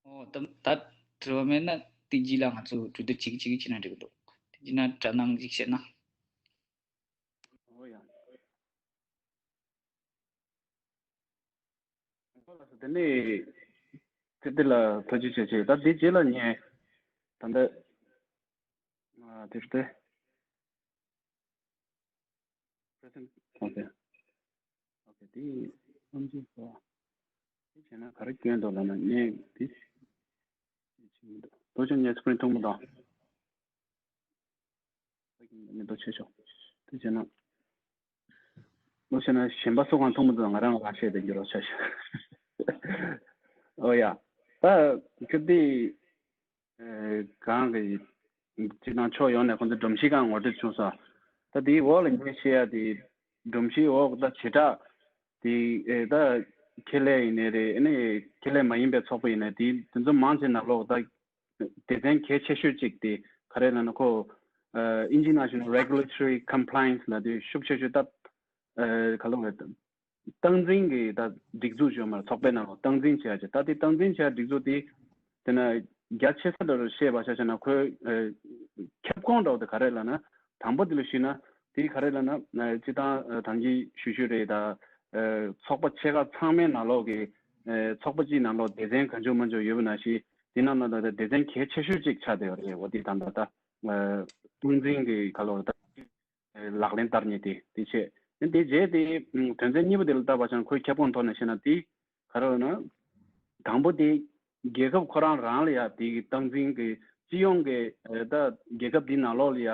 ཨོ་ད་ད་དྲི་བ་མེད་ན་དེ་རྗེས་ལ་ང་ཚོ་གྲོས་བསྡུར་བྱེད་ཀྱི་བྱེད་ཀྱི་བྱེད་ན་འགྲིག་གི་འདུག་དེ་རྗེས་ན་དྲ་སྣང་ཞིག་བྱས་ན། ཨོ་ཡ། དེ་ནས་དེ་དེ་ལ་ཐུགས་རྗེ་ཆེ་ཆེ། ད་དེ་རྗེས་ལ་ངས་ད་ལྟ་ཨ་དེ་སྟེ། Present. Okay. Okay. དེ་ཨམ་ཅི་ཧོ། དེ་བྱས་ན་ག་རེ་སྐྱོན་འདུག་ལབ་ན་ངས་དེ་ལྟོས་ཤོག་ངས་སི་ཀི་རིན་མཐོང་མི་འདུག་མི་འདུག་ཆེ་ཤོག་དེ་བྱས་ན་ལྟོས་ཤེ་ན་གཞན་པ་སུ་གང་མཐོང་མི་འདུག་ང་རང་ང་བཤད་དེ་འགྱུར་རོགས་བྱ་ཤོག་ཨོ་ཡ། ད་ཁྱོད་དེ། ཨེ་གང་གི་སྤྱི་དང་ཕྱོགས་ཡོངས་ནས་ཁོང་ཚོ་སྒྲོམ་གཞི་སྒང་ངོ་སྤྲོད་བྱུང་སོང་ ད་དེའི་འོག་ལ་ངས་བཤད་ཡ་དེ་སྒྲོམ་གཞིའི་འོག་ད་བྱེ་བྲག་དེ་ཨེ་ད་ཁེ་ལས་ཡིན་ནའི་རེད། ཨ་ནི་ཁེ་ལས་མ་ཡིན་པའི་ཚོགས་པ་ཡིན་ནའི་དེ་དེ་ཚོ་མང་ཆེ་ནང་ལོགས་ད་སྡེ་ཚན་གལ་ཆེ་ཤོས་གཅིག་དེ་ག་རེ་ལབ་ན་ཁོ་ཨ་International Regulatory Compliance ལབ་དུས་ཤུགས་ཆེ་ཤོས་ད་ཨ་ག་ལབ་དགོས་རེད། སྟངས་འཛིན་གྱི་ད་སྒྲིག་འཛུགས་ཡོད་མ་རེད། ཚོགས་པའི་ནང་ལ་སྟངས་འཛིན་བྱེད་ཡ་ཅིག་ད་དེ་སྟངས་འཛིན་བྱེད་ཡ་སྒྲིག་འཛུགས་དེ་དེ་ན་རྒྱ་ཆེ་ས་འདྲ་བཤད་པ་ཆ་བཞག་ན་ཁོའི་ཨ་ཁྱབ་ཁོངས་འདྲ་བོ་དེ་ག་རེ་ལབ་ན། དང་པོ་དེ་ལ་ཞུས་ན་དེ་ག་རེ་ལབ་ན་ཨ་སྤྱི་བཏང་ཨ་ད་གིན་ཞུས་ཞུས་རེད། ད་ཨ་ཚོགས་པ་ཆེ་ཁག་ཚང་མའི་ནང་ལོགས་ཀྱི་ཨ་ཚོགས་པ་སྤྱིའི་ནང་ལོགས་སྡེ་ཚན་གང་བྱུང་མང་བྱུང་ཡོད་པ་ནང་བཞིན་དེ་ནང་ལ་ད་སྡེ་ཚན་གལ་ཆེ་ཤོས་གཅིག་ཆགས་བསྡད་ཡོད་རེད། འོ་དེ་ད་ད་ད་ཨ་སྟངས་འཛིན་གྱི་ག་ལབ་དགོས་རེད། ད། ལག་ལེན་བསྟར་མཁན་དེ་དེ་བྱས། དེ་རྗེས་དེ་དོན་ཚན་གཉིས་པ་དེ་ལ་བལྟས་པ་ཙང་ཁོའི་ཁྱབ་ཁོངས་ཐོག་ནས་བཤད་ན་དེ་ག་རེ་ལབ་ན། དང་པོ་དེ་རྒྱལ་ཁབ་ཁོ་རང་རང་ལ་ཡ་དེ་གི་སྟངས་འཛིན་གྱི་སྤྱི་ཡོངས་ཀྱི་ཨ་ད་རྒྱལ་ཁབ་དེའི་ནང་ལོགས་ལ་ཡ་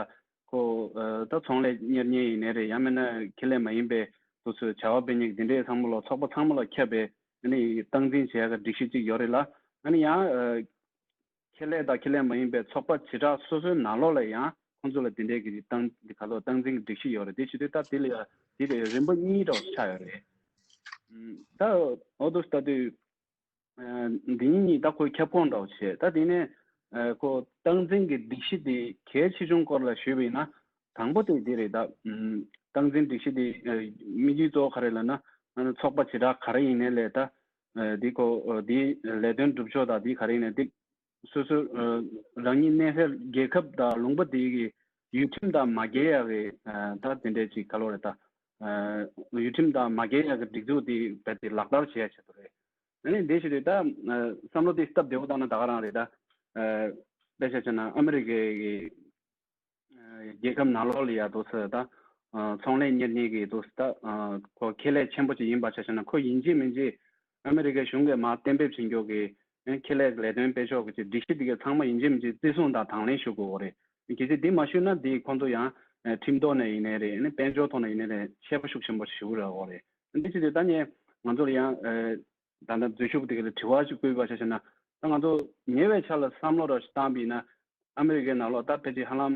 ཁོ་ཨ་ད་ཚོང་ལས་གཉེར་མཁན་ཡིན་ནའི་རེད། ཡང་མིན་ན་ཁེ་ལས་མ་ཡིན་པའི་དུས་ཚོད་བྱ་བ་སྤེལ་མཁན་གྱི་དེ་འདྲའི་ཚང་མ་ལ་ཚོགས་པ་ཚང་མ་ལ་ཁྱབ་པའི་ཨ་ནི་སྟངས་འཛིན་བྱེད་ཡ་གི་སྒྲིག་གཞི་གཅིག་ཡོད་རེད་ལ། ཨ་ནི་ཡང་ཨ། ཁེ་ལས་དང་ཁེ་ལས་མ་ཡིན་པའི་ཚོགས་པ་བྱེ་བྲག་སོ་སོའི་ནང་ལོགས་ལ་ཡང་ཁོང་ཚོ་ལ་དེ་འདྲའི་གི་སྟངས་འདི་ག་ལོ་སྟངས་འཛིན་གྱི་སྒྲིག་གཞི་ཡོད་རེད། དེ་བྱེད་དུས་ད་དེ་ལ་ཡང་དེ་ལ་རིམ་པ་གཉིས་འདྲ་བོ་ཆགས་ཡོད་རེད། ཨུམ། ད་འོ་དུ་ལྟ་དུས་ཨ་འདི་གཉིས་ད་ཁོའི་ཁྱབ་ཁོངས་འདྲ་བོ་བྱས། ད་དེ་ནས་ཨ་ཁོ་སྟངས་འཛིན་གྱི་སྒྲིག་གཞི་དེ་གལ་ཆེ་ཆུང་སྐོར་ལ་ཞུས་པ་ཡིན་ན། དང་པོ་དེ་འདི་རེད། ད་ཨུམ་སྟངས་འཛིན་སྒྲིག་གཞི་དེ་ཨ་དམིགས་ཡུལ་གཙོ་བོ་ག་རེ་ལབ་ན། ཨ་ནི་ཚོགས་པ་བྱེ་བྲག་ག་རེ་ཡིན་ནའི་ལས་ད་ཨ་འདི་ཁོ་ཨ་འདི་ལས་དོན་སྒྲུབ་ཕྱོགས་དང་འདི་ག་རེ་ཡིན་ནའི་འདི་སོ་སོ་ཨ་རང་ཉིད་གནས་སའི་རྒྱལ་ཁབ་དང་ལུང་པ་དེ་གི་ཡུལ་ཁྲིམས་དང་མ་འགལ་ཡག་གི་ཨ་ད་དེ་འདྲའི་ཅིག་ག་ལབ་རེད། ད་ཨ་ཡུལ་ཁྲིམས་དང་མ་འགལ་ཡག་གི་སྒྲིག་འཛུགས་དེ་རྦད་དེ་ལག་བསྟར་བྱེད་ཡ་ཆེད་དུ་རེད། ཨ་ནི་དེ་བྱེད་དུས་ད་ཨ་བསམ་བློ་དེ་སྟབས་བདེ་བོ་བཏང་ན་ད་ག་རང་རེད། ད་ཨ་དཔེ་ཆ་བཞག་ན་ཨ་མི་རི་ཀའི་གི་ཨ་རྒྱལ་ཁབ་ནང་ལོགས་ལ་ཡ་འདུག་སེ་ད་ཨ་ཚོང་ལས་གཉེར་མཁན་གྱི་འདུག་སེ་ད་ཨ་ཁོ་ཁེ་ལས་ཆེན་པོ་ཅིག་ཡིན་པ་ཆ་བཞག་ན། ཁོ་ཡིན་གཅིག་མིན་གཅིག་ཨ་མི་རི་ཀའི་གཞུང་གིས་མར་གཏན་འབེབས་བྱེད་མཁན་གྱི་ཨ་ཁེ་ལས་ལས་དོན་སྤེལ་ཕྱོགས་ཀྱི་སྒྲིག་གཞི་དེ་གའི་ཚང་མ་ཡིན་གཅིག་མིན་གཅིག་བརྩི་སྲུང་དང་དང་ལེན་ཞུ་དགོས་རེད། གལ་སྲིད་འདི་མ་ཞུས་ན་འདི་ཁོང་ཚོ་ཡང་ཨ་ཁྲིམས་ཐོག་ནས་ཡིན་ནའི་རེད། ཨ་ནི་དཔལ་འབྱོར་ཐོག་ནས་ཡིན་ནའི་རེད། ཆད་པ་ཤུགས་ཆེན་པོ་ཞེ་པོ་རག་གི་རེད། འདི་བྱེད་དུས་ད་ནི་ང་ཚོ་ལ་ཡང་ཨ་ད་ལྟ་འཛུལ་ཞུགས་དེ་ག་ལ་དྲི་བ་ཞིག་བཀོད་པ་ཆ་བཞག་ན། ད་ང་ཚོ་ཉེ་བའི་ཆར་ལ་བསམ་བློ་ར་ཞིག་བཏང་པ་ཡིན་ན། ཨ་མི་རི་ཀའི་ནང་ལོགས་ད་ཕལ་ཆེར་ཧ་ལམ་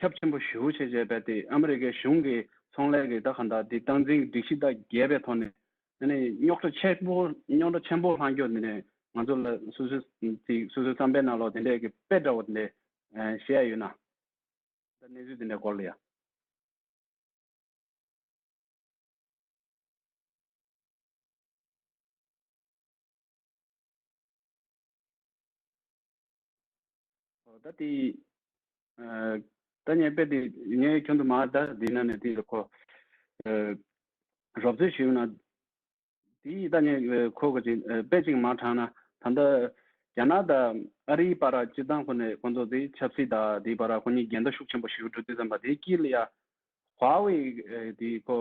ཁྱབ་ཆེན་པོ་ཞེ་པོ་ཅིག་བྱས་པ་དེ་ཨ་མི་རི་ཀའི་གཞུང་གི་ཚོང་ལས་ཀྱི་ད་གང་ལྟར་དེ་སྟངས་འཛིན་སྒྲིག་གཞི་དང་འགལ་བའི་ཐོག་ནས་ཨ་ནི་རྙོག་དྲ་ཆེན་པོ་རྙོག་དྲ་ཆེན་པོ་ལྷག་རྒྱུ་འདི་ནས་ང་ཚོ་ལ་སོ་སོའི་ཅིག་སོ་སོའི་བསམ་པའི་ནང་ལོགས་དེ་འདྲས་ཀྱི་དཔེ་འདྲ་བོ་དེ་འདྲས་ཨ་བཤད་ཡ་ཡོད་ན། ད་གནས་ཚུལ་དེ་འདྲའི་སྐོར་ལ་ཡ། ཨོ་ད་དེ་ཨ་ད་ངས་དཔེ་དེ་ངས་ཁྱོན་དུ་མ་ད་འདི་ན་ནས་དེ་ལ་ཁོ་ཨ་རོབ་ཙམ་ཞུས་ན། དེ་ད་ནི་ཁོ་གི་ཅིག་དཔེ་ཅིག་མ་དྲངས་ན། ད་ལྟ་རྒྱ་ནག་དང་ཨ་རིའི་བར་སྤྱིར་བཏང་ཁོ་ནས་ཁོ་ཚོ་དེ་ཆབ་སྲིད་དང་དེའི་བར་ཁོ་གཉིས་འགལ་ཟླ་ཤུགས་ཆེན་པོ་ཞིག་འགྲོ་དུས་ཙམ་པ། དེའི་དཀྱིལ་ལ་ཡ་ཧྭ་ཝེ་དེ་ཁོ་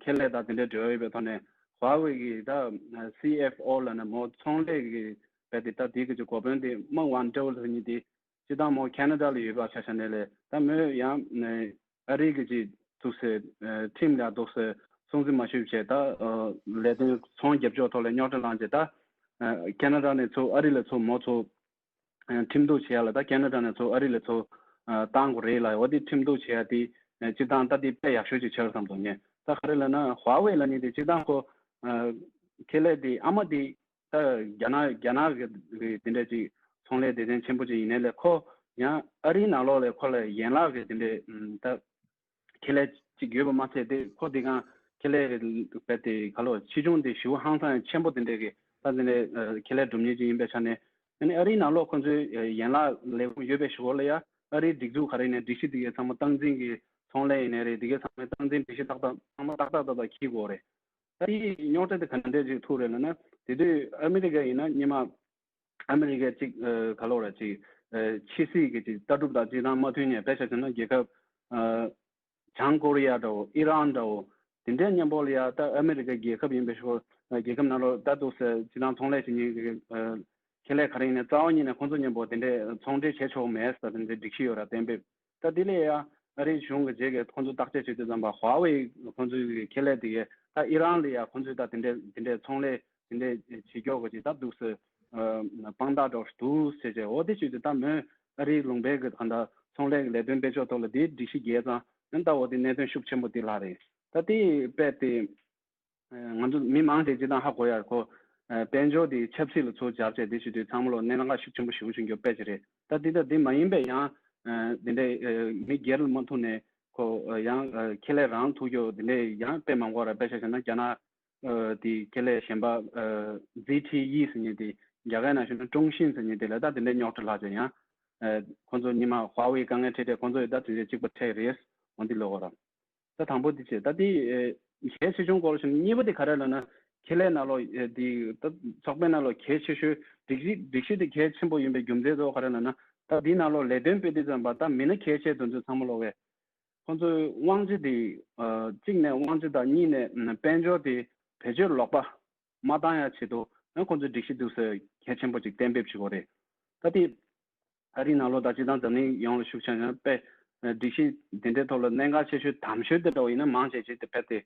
ཁེ་ལས་དང་དེ་འདྲའི་འབྲེལ་བ་ཡོད་པའི་ཐོག་ནས། ཧྭ་ཝེ་གི་ད་སི་ཨེཕ་ཨོ་ལབ་ན་མོ་ཚོང་ལས་ཀྱི་དཔེ་དེ་ད་དེ་གི་ཅིག་འགོ་དཔོན་དེ་མ་ཝན་ཀྲོའུ་ལབ་མཁན་དེ། སྤྱིར་བཏང་མོ་ཁེ་ན་ཌ་ལ་ཡོད་པ་ཆ་བཞག་ནའི་ལས། ད་མོས་ཡང་ཨ་རི་གི་ཅིག་འདུག་སེ་ཁྲིམས་ལ་འདུག་སེ་སྲུང་བརྩི་མ་ཞུས་བྱས། ད་ལས་དོན་ཚོང་རྒྱབ་ཕྱོགས་ཐོག་ལ་རྙོག་དྲ་ལངས་བྱས། ད་ཁེ་ན་ཌ་ནས་ཚུར་ཨ་རི་ལ་ཚུར་མོ་ཚུར་ཁྲིམས་གཏུག་བྱེད་ཡ་ལ། ད་ཁེ་ན་ཌ་ནས་ཚུར་ཨ་རི་ལ་ཚུར་བཏང་དགོས་རེད་ལ། འོ་དེ་ཁྲིམས་གཏུག་བྱེད་ཡ་དེ་སྤྱིར་བཏང་ད་དེ་དཔེ་ཡག་ཤོས་ཅིག་ཆགས་བསམ་སོང་ངས། ད་ག་རེ་ལབ་ན་ཧྭ་ཝེ་ལབ་མཁན་དེ་སྤྱིར་བཏང་ཁོ་ཁེ་ལས་དེ་ཨ་མ་དེ་ད་རྒྱ་ནག་རྒྱ་ནག་གི་གི་དེ་འདྲ་ཅིག་ཚོང་ལས་སྡེ་ཚན་ཆེན་པོ་ཅིག་ཡིན་ནའི་ལས། ཁོ་ཡང་ཨ་རིའི་ནང་ལོགས་ལ་ཁོ་ལ་ཡན་ལག་གི་དེ་འདྲའི་ད་ཁེ་ལས་ཅིག་ཡོད་པ་མ་ཚད། དེ་ཁོ་དེ་གང་ཁེ་ལས་རྦད་དེ་ག་ལོ་ཆེ་ཆུང་དེ་ཞེ་པོ་ཧང་སང་ཡང་ཆེན་པོ་དེ་འདྲའི་གི་ད་དེ་འདྲའི་ཁེ་ལས་སྒྲུབ་མཁན་ཅིག་ཡིན་པའི་ཆ་ནས། ཨ་ནི་ཨ་རིའི་ནང་ལོགས་ཁོ་ཚོའི་ཡན་ལག་ལས་ཁུངས་ཡོད་པའི་གཞུག་ལ་ཡ། ཨ་རིའི་སྒྲིག་འཛུགས་ག་རེ་ཡིན་ནའི་སྒྲིག་གཞི་དེ་གའི་ཚང་མ་སྟངས་འཛིན་གྱི་ཚོང་ལས་ཡིན་ནའི་རེད། དེ་གའི་ཚང་མའི་སྟངས་འཛིན་སྒྲིག་གཞི་ཏག་ཏག་ཚང་མ་ཏག་ཏག་ཏག་ཏག་འཁྱེར་དགོས་རེད། ད་དེའི་རྙོག་དྲ་དེ་ག་འདྲ་ཅིག་ཐུག་རེད་ལབ་ན། དེ་དུས་ཨ་མི་རི་ཀ་ཡིན་ན་སྔོན་མ་ཨ་མི་རི་ཀ་ཅིག་ཨ་ག་ལབ་ར་ཅིག་ཨ་ཕྱི་སྲིད་ཀྱི་ཅིག་ལྟ་གྲུབ་དང་ཅིག་དང་མ་མཐུན་ནས། དཔེ་ཆ་བཞག་ན་རྒྱལ་ཁབ་ཨ་བྱང་ཀོ་རི་ཡ་འདྲ་བོ། ཨི་རན་འདྲ་བོ། དེ་འདྲའི་མཉམ་པོ་ལ་ཡ། ད་ཨ་མི་རི་ཀ་རྒྱལ་ཁབ་ཡིན་པའི་ཕྱོགས་རྒྱལ་ཁབ་ནང་ལོགས་ད་འདུག་སེ་ཅིག་དང་ཚོང་ལས་བྱེད་མཁན་གྱི་ཨ་ཁེ་ལས་ག་རེ་ཡིན་ནའི་རྩ་བ་ཉིད་ནས་ཁོང་ཚོ་མཉམ་པོ་དེ་འདྲའི་ཚོང་འབྲེལ་བྱེད་ཆོག་མེད་ཟེར་དེ་འདྲའི་སྒྲིག་གཞི་ཡོད་ར་གཏན་འབེབས། ད་དེ་ལས་ཡ་ཨ་རིའི་གཞུང་གི་རྗེས་ཀྱི་ཁོང་ཚོ་བརྟག་དཔྱད་བྱེད་དུས་ཙམ་པ། ཧྭ་ཝེ་ཁོང་ཚོའི་ཁེ་ལས་དེ་གས་ད་ཨི་རན་ལ་ཡ་ཁོང་ཚོས་ད་དེ་འདྲའི་དེ་འདྲའི་ཚོང་ལས་དེ་འདྲའི་བྱེད་ཀྱོག་གི་ཅིག་ད་འདུག་སེ་ཨ་དཔང་རྟགས་འདྲ་བོ་ཞིག་འདུག་ཟེར་བྱས། འོ་དེ་བྱེད་དུས་ད་མོས་ཨ་རིའི་ལུང་པའི་གི་ད་ད་ཚོང་ལས་ཀྱི་ལས་དོན་སྤེལ་ཕྱོགས་ཐོག་ལ་དེའི་སྒྲིག་གཞི་འགལ་ཙང་ ཨ་ནི་ད་འོ་དེ་གནད་དོན་ཤུགས་ཆེན་པོ་དེ་ལྷག་རེད། ད་དེ་དཔེ་དེ་ང་ཚོ་མི་མང་དེ་སྤྱིར་བཏང་ཧ་གོ་ཡ་ཁོ། ཨ་དཔལ་འབྱོར་དེ་ཆབ་སྲིད་ལ་ཚུར་སྦྱར་བྱས་དེ་བྱེད་དུས་ཚང་མ་ལོ་གནད་འགག་ཤུགས་ཆེན་པོ་ཞེ་པོ་ཅིག་འགྱོ་དཔེ་ཅིག་རེད། ད་དེ་ད་དེ་མ་ཡིན་པའི་ཡང་ཨ་དེ་འདྲའི་ཨ་མི་སྒེར་ལ་མ་ཐུག་ནས་ཁོ་ཨ་ཡང་ཨ་ཁེ་ལས་རང་ཐུག་རྒྱུ་དེ་འདྲའི་ཡང་དཔེ་མང་པོ་ར། དཔེ་ཆ་བཞག་ན་རྒྱ་ནག་ཨ་དེ་ཁེ་ལས་གཞན་པ་ཨ་ཛི་ཊི་ཨི་ཟེར་མཁན་དེ་རྒྱ་སྐད་ནང་ཞུས་ན་ཀྲུང་ཤིན་ཟེར་མཁན་དེ་ལ་ད་དེ་འདྲའི་རྙོག་དྲ་ལྷག་བྱས་ཡང་ཨ་ཁོ་ཚོ་ཉི་མ་ཧྭ་ཝེ་དཀའ་ངལ་འཕྲད་འཕྲད་ཁོ་ཚོ་ཡི་ད་དེ་འདྲའི་གཅིག་པ་འཕྲད་རེད། འོ་འདི་ལོ་གོ་ར། ད་དང་པོ་འདི་བྱས། ད་འདི་ཨེ་གལ་ཆེ་ཆུང་སྐོར་ཞིག་གཉིས་པ་འདི་ག་རེ་ལབ་ན། ཁེ་ལས་ནང་ལོགས་ཨེ་འདི་ད་ཚོགས་པའི་ནང་ལོགས་གལ་ཆེ་ཤོས་སྒྲིག་གཞི། སྒྲིག་གཞི་འདི་གལ་ཆེན་པོ་ཡིན་པའི་རྒྱུ་མཚན་གཙོ་བོ་ག་རེ་ལབ་ན། ད་འདི་ནང་ལོགས་ལས་དོན་སྤེལ་དུས་ཙམ་པ་ད་མི་སྣ་གལ་ཆེ་དེ་ཚོ་ཚང་མ་ལོག་པས། ཁོང་ཚོའི་དབང་ཆ་འདི་ཨ་གཅིག་ནས་དབང་ཆ་དང་གཉིས་ནས་དཔལ་འབྱོར་འདི་བེད་སྤྱོད་ལོག་པ་མ་བཏང་ཡ་ཆེད་དུ་ཨ་ཁོང་ཚོས་སྒྲིག་གཞི་འདུག་སེ་གལ་ཆེན་པོ་ཅིག་གཏན་འབེབས་བྱེད་དགོས་རེད། ད་འདི་ཨ་རི་ནང་ལོགས་ད་སྤྱིར་བཏང་འཛམ་གླིང་ཡོངས་ལ་ཤུགས་ཆེ་ཡང་དཔེ་ཨ་སྒྲིག་གཞི་དེ་འདྲའི་ཐོག་ལ་གནད་འགག་ཆེ་ཤོས་དམ་ཤོས་དེ་འདྲ་བོ་ཡིན་ན་མང་ཆེ་ཆེ་དེ་དཔེ་དེ་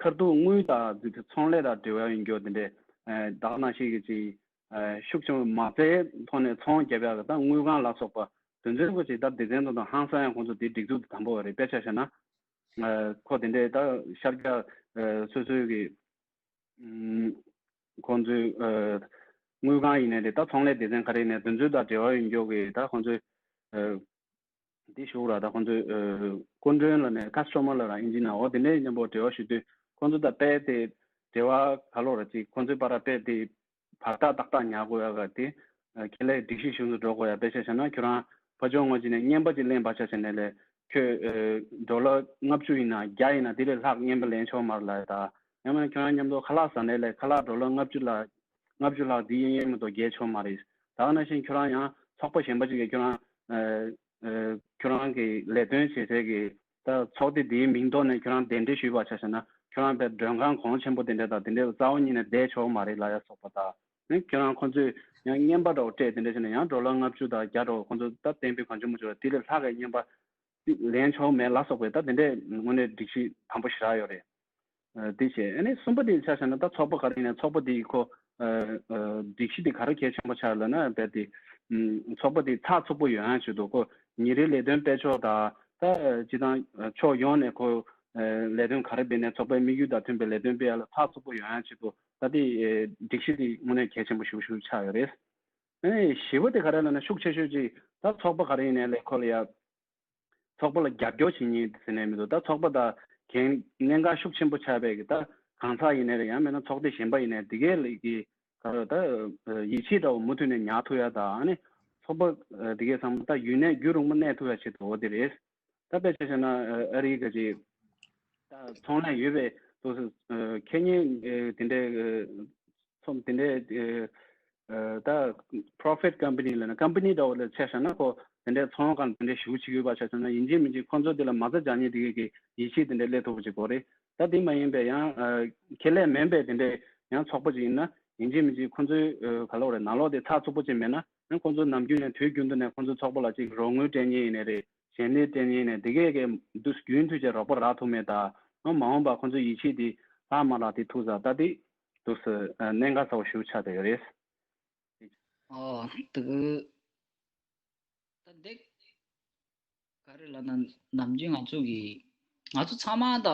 ཁ་ཐུག་དངུལ་དང་དེ་ཚོང་ལས་དང་འབྲེལ་བ་ཡོད་རྒྱུ་དེ་འདྲའི་ཨ་ད་ག་ནང་བཞིན་གྱི་ཅིག་ཨ་ཤུགས་ཆེན་པོ་མ་རྩའི་ཐོག་ནས་ཚོང་རྒྱབ་ཡག་གི་ད་དངུལ་ཁང་ལ་སོགས་པ་དེ་ཚོའི་སྐོར་ཅིག་ད་སྡེ་ཚན་དང་དང་ཧང་སང་ཡང་ཁོང་ཚོ་དེ་སྒྲིག་འཛུགས་དེ་དམ་པོ་བ་རེད། དཔེ་ཆ་བཞག་ན་ཨ་ཁོ་དེ་འདྲའི་ད་ཤར་རྒྱག་ཨ་སོ་སོའི་གི་ཁོང་ཚོའི་ཨ་དངུལ་ཁང་ཡིན་ནའི་རེད། ད་ཚོང་ལས་སྡེ་ཚན་ག་རེ་ཡིན་ནའི་དེ་ཚོའི་དང་འབྲེལ་བ་ཡོད་རྒྱུ་གི་ད་ཁོང་ཚོའི་ཨ་འདི་ཞུ་ར། ད་ཁོང་ཚོའི་ཨ་སྐུ་མགྲོན་ལ་ནས་ཁ་སི་ཊོ་མར་ལ་ར་ཨིན་ཇི་ནང་འོ་དེ་འདྲའི་མཉམ་པོ་འབྲེལ་བ་ཞུ་དུས་ཁོང་ཚོ་ད་དཔེ་དེ་འབྲེལ་བ་ག་ལོ་ར་ཅིག་ཁོང་ཚོའི་བར་ར་དཔེ་དེ་བར་ཐག་ཏག་ཏག་ཉར་དགོས་ཡ་ག་དེ་ཨ་ཁེ་ལས་སྒྲིག་གཞི་གཞུང་དུ་འགྲོ་དགོས་ཡ། དཔེ་ཆ་བཞག་ན་ཁྱོད་རང་ཕར་ཕྱོགས་ངོས་ཅིག་ནས་རྔན་པ་ཅིག་ལེན་པ་ཆ་བཞག་ནས་ལས་ཁྱོད་ཨ་ཌོ་ལར་ལྔ་བཅུ་ཡིན་ན་བརྒྱ་ཡིན་ན་དེ་ལས་ལྷག་རྔན་པ་ལེན་ཆོག་མ་རེད་ལབ་ཡ། ད་ཡང་མིན་ན་ཁྱོད་རང་མཉམ་དུ་ཁ་ལག་ཟ་ནས་ལས་ཁ་ལག་ཌོ་ལར་ལྔ་བཅུ་ལ་ལྔ་བཅུ་ལྷག་འདི་ཡིན་ཡིན་མི་འདུག་རྒྱལ་ཆོག་མ་རེད། ད་ག་ནང་བཞིན་ཁྱོད་རང་ཡང་ཚོགས་པ་གཞན་པ་ཅིག་གིས་ཁྱོད་རང་ཨ་ཨ་ཁྱོད་རང་གི་ལས་དོན་བྱེད་སའི་གི་ད་ཚོགས་སྡེ་འདིའི་མིང་ཐོག་ནས་ཁྱོད་རང་གདན་འདྲེན་ཞུས་པ་ཆ་བཞག་ན་ཁྱོད་རང་དཔེ་མགྲོན་ཁང་གོང་ཆེན་པོ་དེ་འདྲ་དང་དེ་འདྲའི་རྩ་བ་ཉིད་ནས་བསྡད་ཆོག་མ་རེད་ལབ་ཡ་སོགས་པ་དང་། ཨ་ཁྱོད་རང་ཁོང་ཚོས་ཡང་རྔན་པ་འདྲ་བོ་སྤྲད་དེ་འདྲ་བྱས་ན་ཡང་ཌོ་ལར་ལྔ་བཅུ་དང་བརྒྱ་འདྲ་བོ་ཁོང་ཚོ་ད་གཏན་འབེབས་གང་བྱུང་མ་བྱུང་བ་དེ་ལས་ལྷག་གི་རྔན་པ་ལེན་ཆོག་མེད་ལ་སོགས་པའི་ད་དེ་འདྲའི་དངོས་གནས་སྒྲིག་གཞི་དམ་པོ་ཞེ་དྲག་ཡོད་རེད། ཨ་དེ་བྱས། ཨ་ནི་གསུམ་པ་དེ་ཆ་བཞག་ན་ད་ཚོགས་པ་ག་རེ་ཡིན་ན་ཚོགས་པ་དེ་ཁོ་ཨ་ཨ་སྒྲིག་གཞི་དེ་ག་རེ་གལ་ཆེན་པོ་ཆགས་ལབ་ན་རྦད་དེ་ཨམ་ཚོགས་པ་དེ་ཚགས་ཚུད་པོ་ཡོང་ཡ་ཆེད་དུ་ཁོ་ཉིན་རེའི་ལས་དོན་སྤེལ་ཕྱོགས་དང་ད་ཨ་སྤྱིར་བཏང་ཨ་ཕྱོགས་ཡོངས་ནས་ཁོ་ཨ་ལས་དོན་ག་རེ་སྤེལ་ནས་ཚོགས་པའི་དམིགས་ཡུལ་དང་མཐུན་པའི་ལས་དོན་སྤེལ་ཡ་ལ་ཚགས་ཚུད་པོ་ཡོང་ཡ་ཆེད་དུ་ད་དེ་ཨ་སྒྲིག་གཞི་དེ་དངོས་གནས་གལ་ཆེན་པོ་ཞེ་པོ་ཞེ་པོ་ཆགས་ཡོད་རེད། ཨ་ནི་བཞི་པ་དེ་ག་རེ་ལབ་ན་ཤུགས་ཆེ་ཤོས་ཅིག་ད་ཚོགས་པ་ག་རེ་ཡིན་ནའི་ལས་ཁོ་ལ་ཡ། ཚོགས་པ་ལ་རྒྱབ་སྐྱོར་བྱེད་མཁན་ཟེར་ནས་མི་འདུག་ད་ཚོགས་པ་དང་གན་གནད་འགག་ཤུགས་ཆེན་པོ་ཆགས་པའི་གི་ད་གང་ཟག་ཡིན་ནའི་རེད། ཡང་མིན་ན་ཚོགས་སྡེ་གཞན་པ་ཡིན་ནའི་དེ་གའི་ལས་ཀྱི་ག་རེ་ད་ཡིད་ཆེས་འདྲ་བོ་མུ་མཐུད་ནས་ཉར་ཐུབ་ཡ་དང་། ཨ་ནི་ཚོགས་པ་དེ་གའི་ཚང་མ་ད་ཡུན་གནས་རྒྱུན་རིང་པོ་གནས་ཐུབ་ཡ་ཆེད་དུ་འོ་དེ་རེད། ད་དཔེ་ཆ་བཞག་ན་ཨ་རིའི་ག་ཅིག་ད་ཚོང་ལས་ཡོད་པའི་དུས་སུ་ཁེ་ཉེན་དེ་འདྲའི་ཚོམ་དེ་འདྲའི་ཨ་ད་profit company ལབ་ན་company འདྲ་བོ་ལ་ཆ་བཞག་ན་ཁོ་དེ་འདྲའི་ཚོང་ཁང་དེ་འདྲའི་ཞུ་བྱེད་དགོས་པ་ཆ་བཞག་ན་ཡིན་གཅིག་མིན་གཅིག་ཁོ་ཚོ་དེ་ལ་མ་རྩ་རྒྱག་མཁན་དེ་གའི་གི་ཡིད་ཆེས་དེ་འདྲའི་སླེབས་ཐུབ་པ་ཅིག་དགོས་རེད། ད་དེ་མ་ཡིན་པའི་ཡང་ཨ་ཁེ་ལས་མིན་པའི་དེ་འདྲའི་ཡང་ཚོགས་པ་ཅིག་ཡིན་ན་ཡིན་གཅིག་མིན་གཅིག་ཁོ་ཚོའི་ཨ་ག་ལབ་དགོས་རེད། ནང་ལོགས་དེ་ཚགས་ཚུད་པོ་ཅིག་མེད་ན་ཡང་ཁོ་ཚོ་ནམ་རྒྱུན་ནས་དུས་རྒྱུན་དུ་ནས་ཁོ་ཚོ་ཚོགས་པ་ལ་ཅིག་རོགས་དངུལ་སྤྲད་མཁན་ཡིན་ནའི་རེད། ཞལ་འདེབས་སྤྲད་མཁན་ནས་དེ་གས་གས་འདུག་རྒྱུན་མཐུད་བྱས་རོགས་པ་རག་ཐུབ་མེད་ད། མ་འོངས་པ་ཁོ་ཚོའི་ཡིད་ཆེས་དེ་ལྷག་མ་ལྷག་དེ་ཐུག་ས་ད་དེ་འདུག་སེ་གནད་འགག་ཚ་བོ་ཞིག་ཆགས་བསྡད་ཡོད་རེད། ཨོ་དེ་ད་འདི་ག་རེ་ལབ་ན་ནམ་རྒྱུན་ང་ཚོ་གི་ང་ཚོ་ཚང་མ་ད་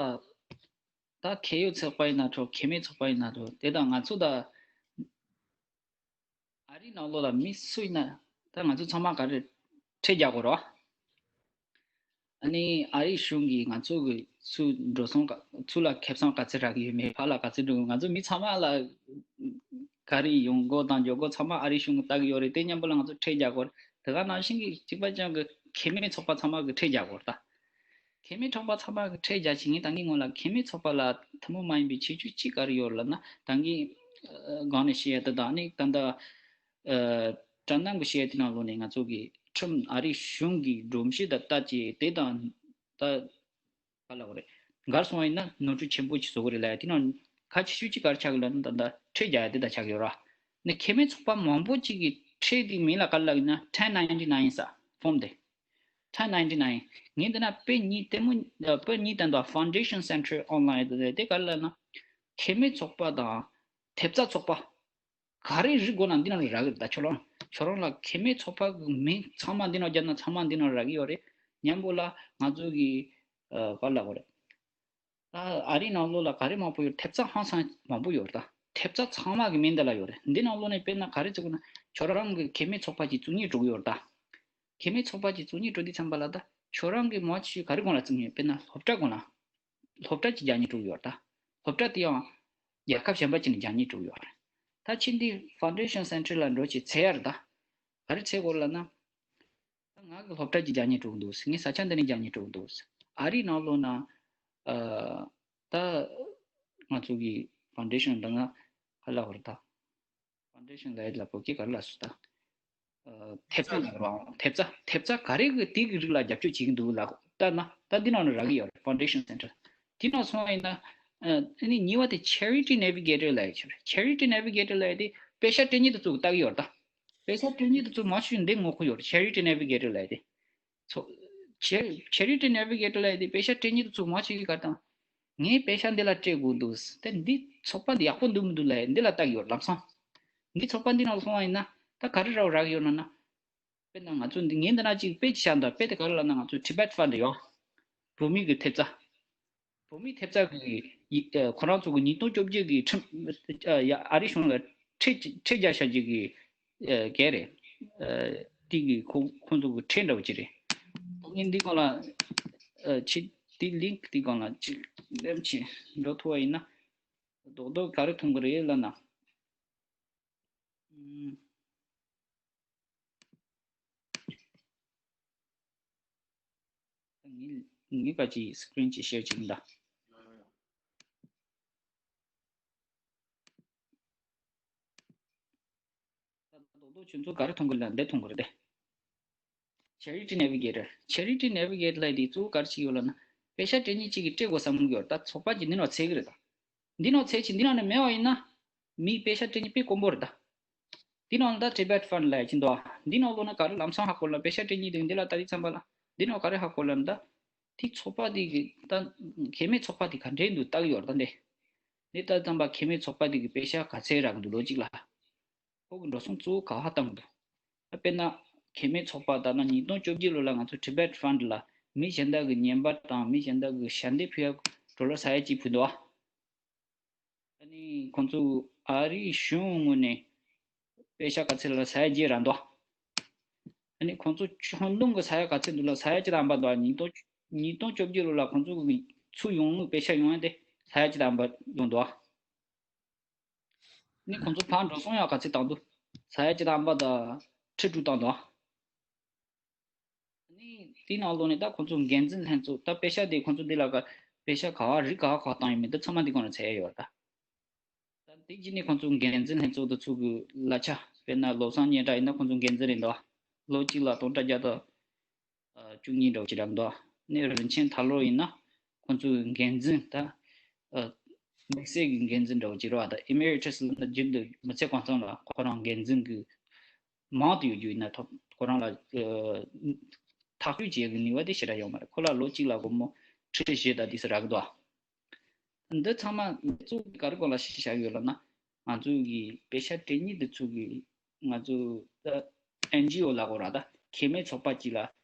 ད་ཁེ་ཡོད་ཚོགས་པ་ཡིན་ན་འགྲོ། ཁེ་མེད་ཚོགས་པ་ཡིན་ན་འགྲོ། དེ་དང་ང་ཚོ་ད་ཨ་རི་ནང་ལོགས་ལ་མི་སུ་ཡིན་ན་ད་ང་ཚོ་ཚང་མ་ག་རེ་ཁྲལ་རྒྱག་དགོས་རེད་བ། ཨ་ནི་ཨ་རི་གཞུང་གིས་ང་ཚོ་གི་ཚུར་འགྲོ་སོང་ག་ཚུར་ལ་ཁེ་བཟང་ག་ཚད་རག་གི་ཡོད་མེད། ཕར་ལ་ག་ཚད་འགྲོ་གི། ང་ཚོ་མི་ཚང་མ་ལ་ག་རེ་ཡོང་སྒོ་དང་འགྲོ་སྒོ་ཚང་མ་ཨ་རི་གཞུང་གིས་ལྟ་གི་ཡོད་རེད། དེ་མཉམ་པོ་ལ་ང་ཚོ་ཁྲལ་རྒྱག་དགོས་རེད། དེ་ག་ནང་བཞིན་གི་གཅིག་པ་ཅང་གི་ཁེ་མེད་ཚོགས་པ་ཚང་མ་གི་ཁྲལ་རྒྱག་དགོས་རེད་ད། ཁེ་མེད་ཚོགས་པ་ཚང་མ་གི་ཁྲལ་རྒྱག་བྱེད་མཁན་ད་གིན་སྔོན་ལ་ཁེ་མེད་ཚོགས་པ་ལ་ཐུན་མོང་མ་ཡིན་པའི་ཁྱད་ཆོས་གཅིག་ག་རེ་ཡོད་ལབ་ན་ད་གིན་ཨ་གོང་ནས་བཤད་ཡ་དེ་དང་ཨ་ནི་ད་ལྟ་ཨ་དྲ་འདང་གི་བཤད་ཡ་དེ་ནང་ལོགས་ནས་ང་ཚོ་གི་ཁྲིམས་ཨ་རི་གཞུང་གི་སྒྲོམ་གཞི་དང་ལྟ་བྱེད་དེ་དང་ད་ག་ལབ་དགོས་རེད། འགལ་སོང་བ་ཡིན་ན་ནོར་འཁྲུལ་ཆེན་པོ་ཅིག་བཟོ་གི་རེད་ལབ་ཡ་དེ་ནང་ཁ་ཆེ་ཤོས་ཅིག་ག་རེ་ཆགས་གི་ལབ་ན་ད་ལྟ་ཁྲལ་རྒྱག་ཡ་དེ་ད་ཆགས་གི་ཡོད་ར། ནི་ཁེ་མེད་ཚོགས་པ་མང་པོ་ཅིག་གི་ཁྲལ་དེ་མིང་ལ་ག་རེ་ལབ་ཡིན་ན་ten ninety nine ཟེར་ཕོམ་དེ། ten ninety nine ངས་འདི་ན་དཔེ་གཉིས་ལྟད་མོ་དཔེ་གཉིས་བསྟན་དང་Foundation Center Online དེ་དེ་ག་རེ་ལབ་ན། ཁེ་མེད་ཚོགས་པ་དང་ཐེབས་རྩ་ཚོགས་པ་ག་རེ་རིགས་དགོས་ན་འདི་ན་རག་གི་རེད། ད་ཁྱོད་རང་ཁྱོད་རང་ལ་ཁེ་མེད་ཚོགས་པ་གི་མིང་ཚང་མ་འདི་ན་བརྒྱབ་ན་ཚང་མ་འདི་ན་རག་གི་ཡོད་རེད། མཉམ་པོ་ལ་ང་ཚོ་གི་ ཨ་ག་ལབ་དགོས་རེད། ད་ཨ་རིའི་ནང་ལོགས་ལ་ག་རེ་མང་པོ་ཡོད། ཐེབས་རྩ་ཧང་སང་མང་པོ་ཡོད་རེད་ད། ཐེབས་རྩ་ཚང་མ་གི་མིང་འདི་ལ་ཡོད་རེད། འདི་ནང་ལོགས་ནས་དཔེར་ན་ག་རེ་བྱེད་དགོས་ན། ཁྱོད་རང་གི་ཁེ་མེད་ཚོགས་པ་ཅིག་བཙུགས་སྙིང་བྲོ་གི་ཡོད་རེད་ད། ཁེ་མེད་ཚོགས་པ་ཅིག་བཙུགས་སྙིང་བྲོ་དུས་ཙམ་པ་ལ་ད་ཁྱོད་རང་གི་མང་ཆེ་ག་རེ་སྒང་ལ་བཙུགས་ཡོད། དཔེར་ན་སློབ་གྲྭ་སྒང་ལ། སློབ་གྲྭ་ཅིག་རྒྱག་སྙིང་བྲོ་གི་ཡོད་རེད་ད། སློབ་གྲྭ་དེ་ཡང་རྒྱལ་ཁབ་གཞན་པ་ཅིག་ནས་རྒྱག་སྙིང་བྲོ་གི་ཡོད་རེད། ད་ཁྱེད་འདི་Foundation Center ལ་འགྲོ་བྱས་འཚོལ་ཡ་རེད་ད། ག་རེ་འཚོལ་དགོས་ལབ་ན། ད་ང་གི་སློབ་གྲྭ་ཅིག་རྒྱག་སྙིང་བྲོ་གི་འདུག། ངའི་ས་ཆ་འདི་ནས་རྒྱག་སྙིང་བྲོ་གི་འདུག། ཨ་རིའི་ནང་ལོགས་ན། ཨ། ད་ང་ཚོ་གི་Foundation འདི་ང་ག་ལབ་དགོས་རེད་ད། Foundation ལབ་ཡ་ལ་བོད་སྐད་ག་རེ་ལབ་སོང་ད། ཨ། ཐེབས་རྩ་ལབ་དགོས་རེད་པ། ཐེབས་རྩ། ཐེབས་རྩ་ག་རེ་གི་དེ་གི་རིགས་ལ་རྒྱབ་སྐྱོར་བྱེད་ཀྱི་འདུག་ལབ། ད་ན་ད་འདི་ནང་ནས་རག་གི་ཡོད་རེད། Foundation Center དེ་ནང་སོང་བ་ཡིན་ན། ཨ་ནི་གཉིས་པ་དེ་Charity Navigator ལབ་ཡ་ཅིག་རེད། Charity Navigator ལབ་ཡ་དེ་པེ་ཤག་སྤྲད་མཁན་དེ་ཚོ་གིས་ལྟ་གི་ཡོད་རེད་ད། པེ་ཤག་སྤྲད་མཁན་དེ་ཚོ་མང་ཤོས་འདི་ངོ་ཤེས་ཡོད་རེད། Charity Navigator ལབ་ཡ་དེ། ཚོ། Char- Charity Navigator ལབ་ཡ་དེ་པེ་ཤག་སྤྲད་མཁན་དེ་ཚོ་མང་ཆེ་གིས་ག་རེ་བཏང་། ངས་པེ་ཤག་འདི་ལ་སྤྲད་དགོས་འདུག། དེ་འདི་ཚོགས་པ་འདི་ཡག་པོ་འདུག་མི་འདུག་ལབ་ཡ་འདི་ལ་ལྟ་གི་ཡོད་རེད། ལམ་སང་འདི་ཚོགས་པ་འདི་ནང་སོང་བ་ཡིན་ན་ད་ག་རེ་རག་རག་གི་ཡོད་ན་ན། དཔེར་ན་ང་ཚོ་འདི་ངས་འདི་ན་ཅིག་དཔེ་ཅིག་བཞག་འདུག། དཔེ་དེ་ག་རེ་ལབ་ན་ང་ཚོ་Tibet Fund ཡོད། བོད་མི་གི་ཐེབས་རྩ། བོད་མིའི་ཐེབས་རྩ་གི་ཡི་ཨ་ཁོ་རང་ཚོ་གི་ཉིས་སྟོང་བཅོ་བརྒྱད་ཀྱི་ཁྲིམས་ཨ་ཡ་ཨ་རི་གཞུང་ལ་ཁྲལ་ཁྲལ་རྒྱག་བཞག་རྒྱུ་གི་ཨ་གལ་རེད། ཨ་དེ་གི་ཁོ་ཁོང་ཚོ་གི་ཁྲལ་འདྲ་བོ་ཅིག་རེད། ངས་འདི་སྒང་ལ་ཨ་ཆེད་དེ་link དེ་སྒང་ལ་ཅིག་ལེམ་ཅིག་འགྲོ་ཐུབ་པ་ཡིན་ན་རྡོག་རྡོག་ག་རེ་མཐོང་གི་རེད་ལབ་ན། ཨུམ། ངའི་ངའི་ཀ་ཅིག་screen ཅིག་share བྱེད་ཀྱི་ཡིན་ད། ད་རྡོག་རྡོག་ཁྱོད་ཚོ་ག་རེ་མཐོང་གི་ལབ་འདི་མཐོང་གི་རེད་དེ། Charity Navigator Charity Navigator ལབ་དེ་གཙོ་བོ་ག་རེ་བྱེད་ཀྱི་ཡོད་ལབ་ན། པེ་ཤག་སྤྲད་མཁན་ཅིག་གིས་སྤྲད་དགོས་བསམ་གྱི་ཡོད་རེད། ད་ཚོགས་པ་ཅིག་འདི་ནང་འཚོལ་གི་རེད་ད། འདི་ནང་འཚོལ་ཅིག་འདི་ནང་ནས་མེད་པ་ཡིན་ན། མིས་པེ་ཤག་སྤྲད་མཁན་དཔེ་དཀོན་པོ་རེད་ད། འདི་ནང་ལ་ད་Tibet Fund ལབ་ཡ་ཅིག་འདུག་ཨ། འདི་ནང་ལོགས་ན་ག་རེ་ལམ་སང་ཧ་གོ་ལབ་ན། པེ་ཤག་སྤྲད་མཁན་དེ་འདི་ལ་ལྟ་དུས་ཙམ་པ་ལ་འདི་ནང་ག་རེ་ཧ་གོ་ལབ་ན། ད་དེ་ཚོགས་པ་དེ་གི་ད་ཁེ་མེད་ཚོགས་པ་དེ་ག་འདྲས་འདུག་ལྟ་གི་ཡོད་རེད་ད་འདི། འདི་ལྟ་དུས་ཙམ་པ་ཁེ་མེད་ཚོགས་པ་དེ་གི་པེ་ཤག་ག་ཚད་རག་གི་འདུག་ལོ་གཅིག་ལ། ཁོ་གི་འགྲོ་སོང་གཙོ་བོ་ག་པར་བཏང་གི་འདུག། ད་དཔེར་ན་ཁེ་མེད་ཚོགས་པ་ད་ནང་ཉིས་སྟོང་བཅོ་བརྒྱད་ལོ་ལ་ང་ཚོ་Tibet Fund ལ་མི་གཞན་དག་གི་བརྙན་པར་དང་མི་གཞན་དག་གི་ཞལ་འདེབས་ཕུལ་ཡ་ཌོ་ལར་ས་ཡ་གཅིག་ཕུལ་འདུག་ཨ། ཨ་ནི་ཁོང་ཚོ་ཨ་རིའི་གཞུང་ངོས་ནས་པེ་ཤག་ག་ཚད་ལ་ས་ཡ་བརྒྱད་རག་འདུག། ཨ་ནི་ཁོང་ཚོ་ཁྱོན་བསྡོམས་ཀྱི་ས་ཡ་ག་ཚད་འདུག་ལབ། ས་ཡ་གཅིག་དང་ལྔ་པ་འདུག། ཉིས་སྟོང་ཉིས་སྟོང་བཅོ་བརྒྱད་ལོ་ལ་ཁོང་ཚོ་གི་ཚུར་ཡོང་ནི་པེ་ཤག་ཡོང་ཡ་དེ་ས་ཡ་གཅིག་དང་ལྔ་པ་ཡོང་འདུག། ཨ་ནི་ཁོང་ཚོ་ཕར་འགྲོ་སོང་ཡང་ག་ཚད་བཏང་འདུག། ས་ཡ་གཅིག་དང་ལྔ་པ་དང་ཁྲི་དྲུག་བཏང་འདུག། ཨ་ནི་དེའི་ནང་ལོགས་ནས་ད་ཁོང་ཚོ་འགན་འཛིན་ལྷན་ཚོགས། ད་པེ་ཤག་དེ་ཁོང་ཚོ་འདི་ལ་ག་པེ་ཤག་ག་པར་རིགས་ག་པར་ག་པར་བཏང་ཡོད་མེད་དེ་ཚང་མ་འདི་སྒང་ནས་འཚོལ་ཡ་ཡོད་རེད་ད། ད་དེ་རྗེས་ནས་ཁོང་ཚོ་འགན་འཛིན་ལྷན་ཚོགས་དེ་ཚོ་གི་གླ་ཆ། དཔེར་ན་བློ་བཟང་སྙན་གྲགས་ཡིན་ན་ཁོང་ཚོ་འགན་འཛིན་རེད་འདུག། ལོ་གཅིག་ལ་སྟོང་ཕྲག་བརྒྱ་དང་བཅུ་གཉིས་འདྲ་བོ་ཅིག་རག་འདུག། ནས་རིན་ཆེན་ཐར་ལོ་ཡིན་ན་ཁོང་ཚོའི་འགན་འཛིན་ད། ཨ། དམིགས་བསལ་གྱི་འགན་འཛིན་འདྲ་བོ་ཅིག་རེད་བ། ད་Emeritus ལབ་ན་རྒྱུན་དུ་མི་ཚེ་གང་ཚང་ལ་ཁོ་རང་འགན་འཛིན་གྱི་མང་དུ་ཡོད་རྒྱུ་ཡིན་ན་ཐོབ། ཁོ་རང་ལ་ཨ་ཐག་གཅོད་བྱེད་ཀྱི་ནུས་པ་དེ་ཞེ་དྲག་ཡོད་མ་རེད། ཁོ་ལ་ལོ་གཅིག་ལ་སྒོར་མོ་ཁྲི་བཞི་དང་དེ་ཚོ་རག་གི་འདུག། འདི་ཚང་མ་གཙོ་བོ་ག་རེ་སྐོར་ལ་གཞི་བཞག་ཡོད་ལབ་ན། ང་ཚོ་གི་པེ་ཤག་སྤྲད་མཁན་འདི་ཚོ་གི་ང་ཚོ་ད་ཨེན་ཇི་ཨོ་ལབ་དགོས་རེད་ད། ཁེ་མེད་ཚོགས་པ་ཅིག་ལ་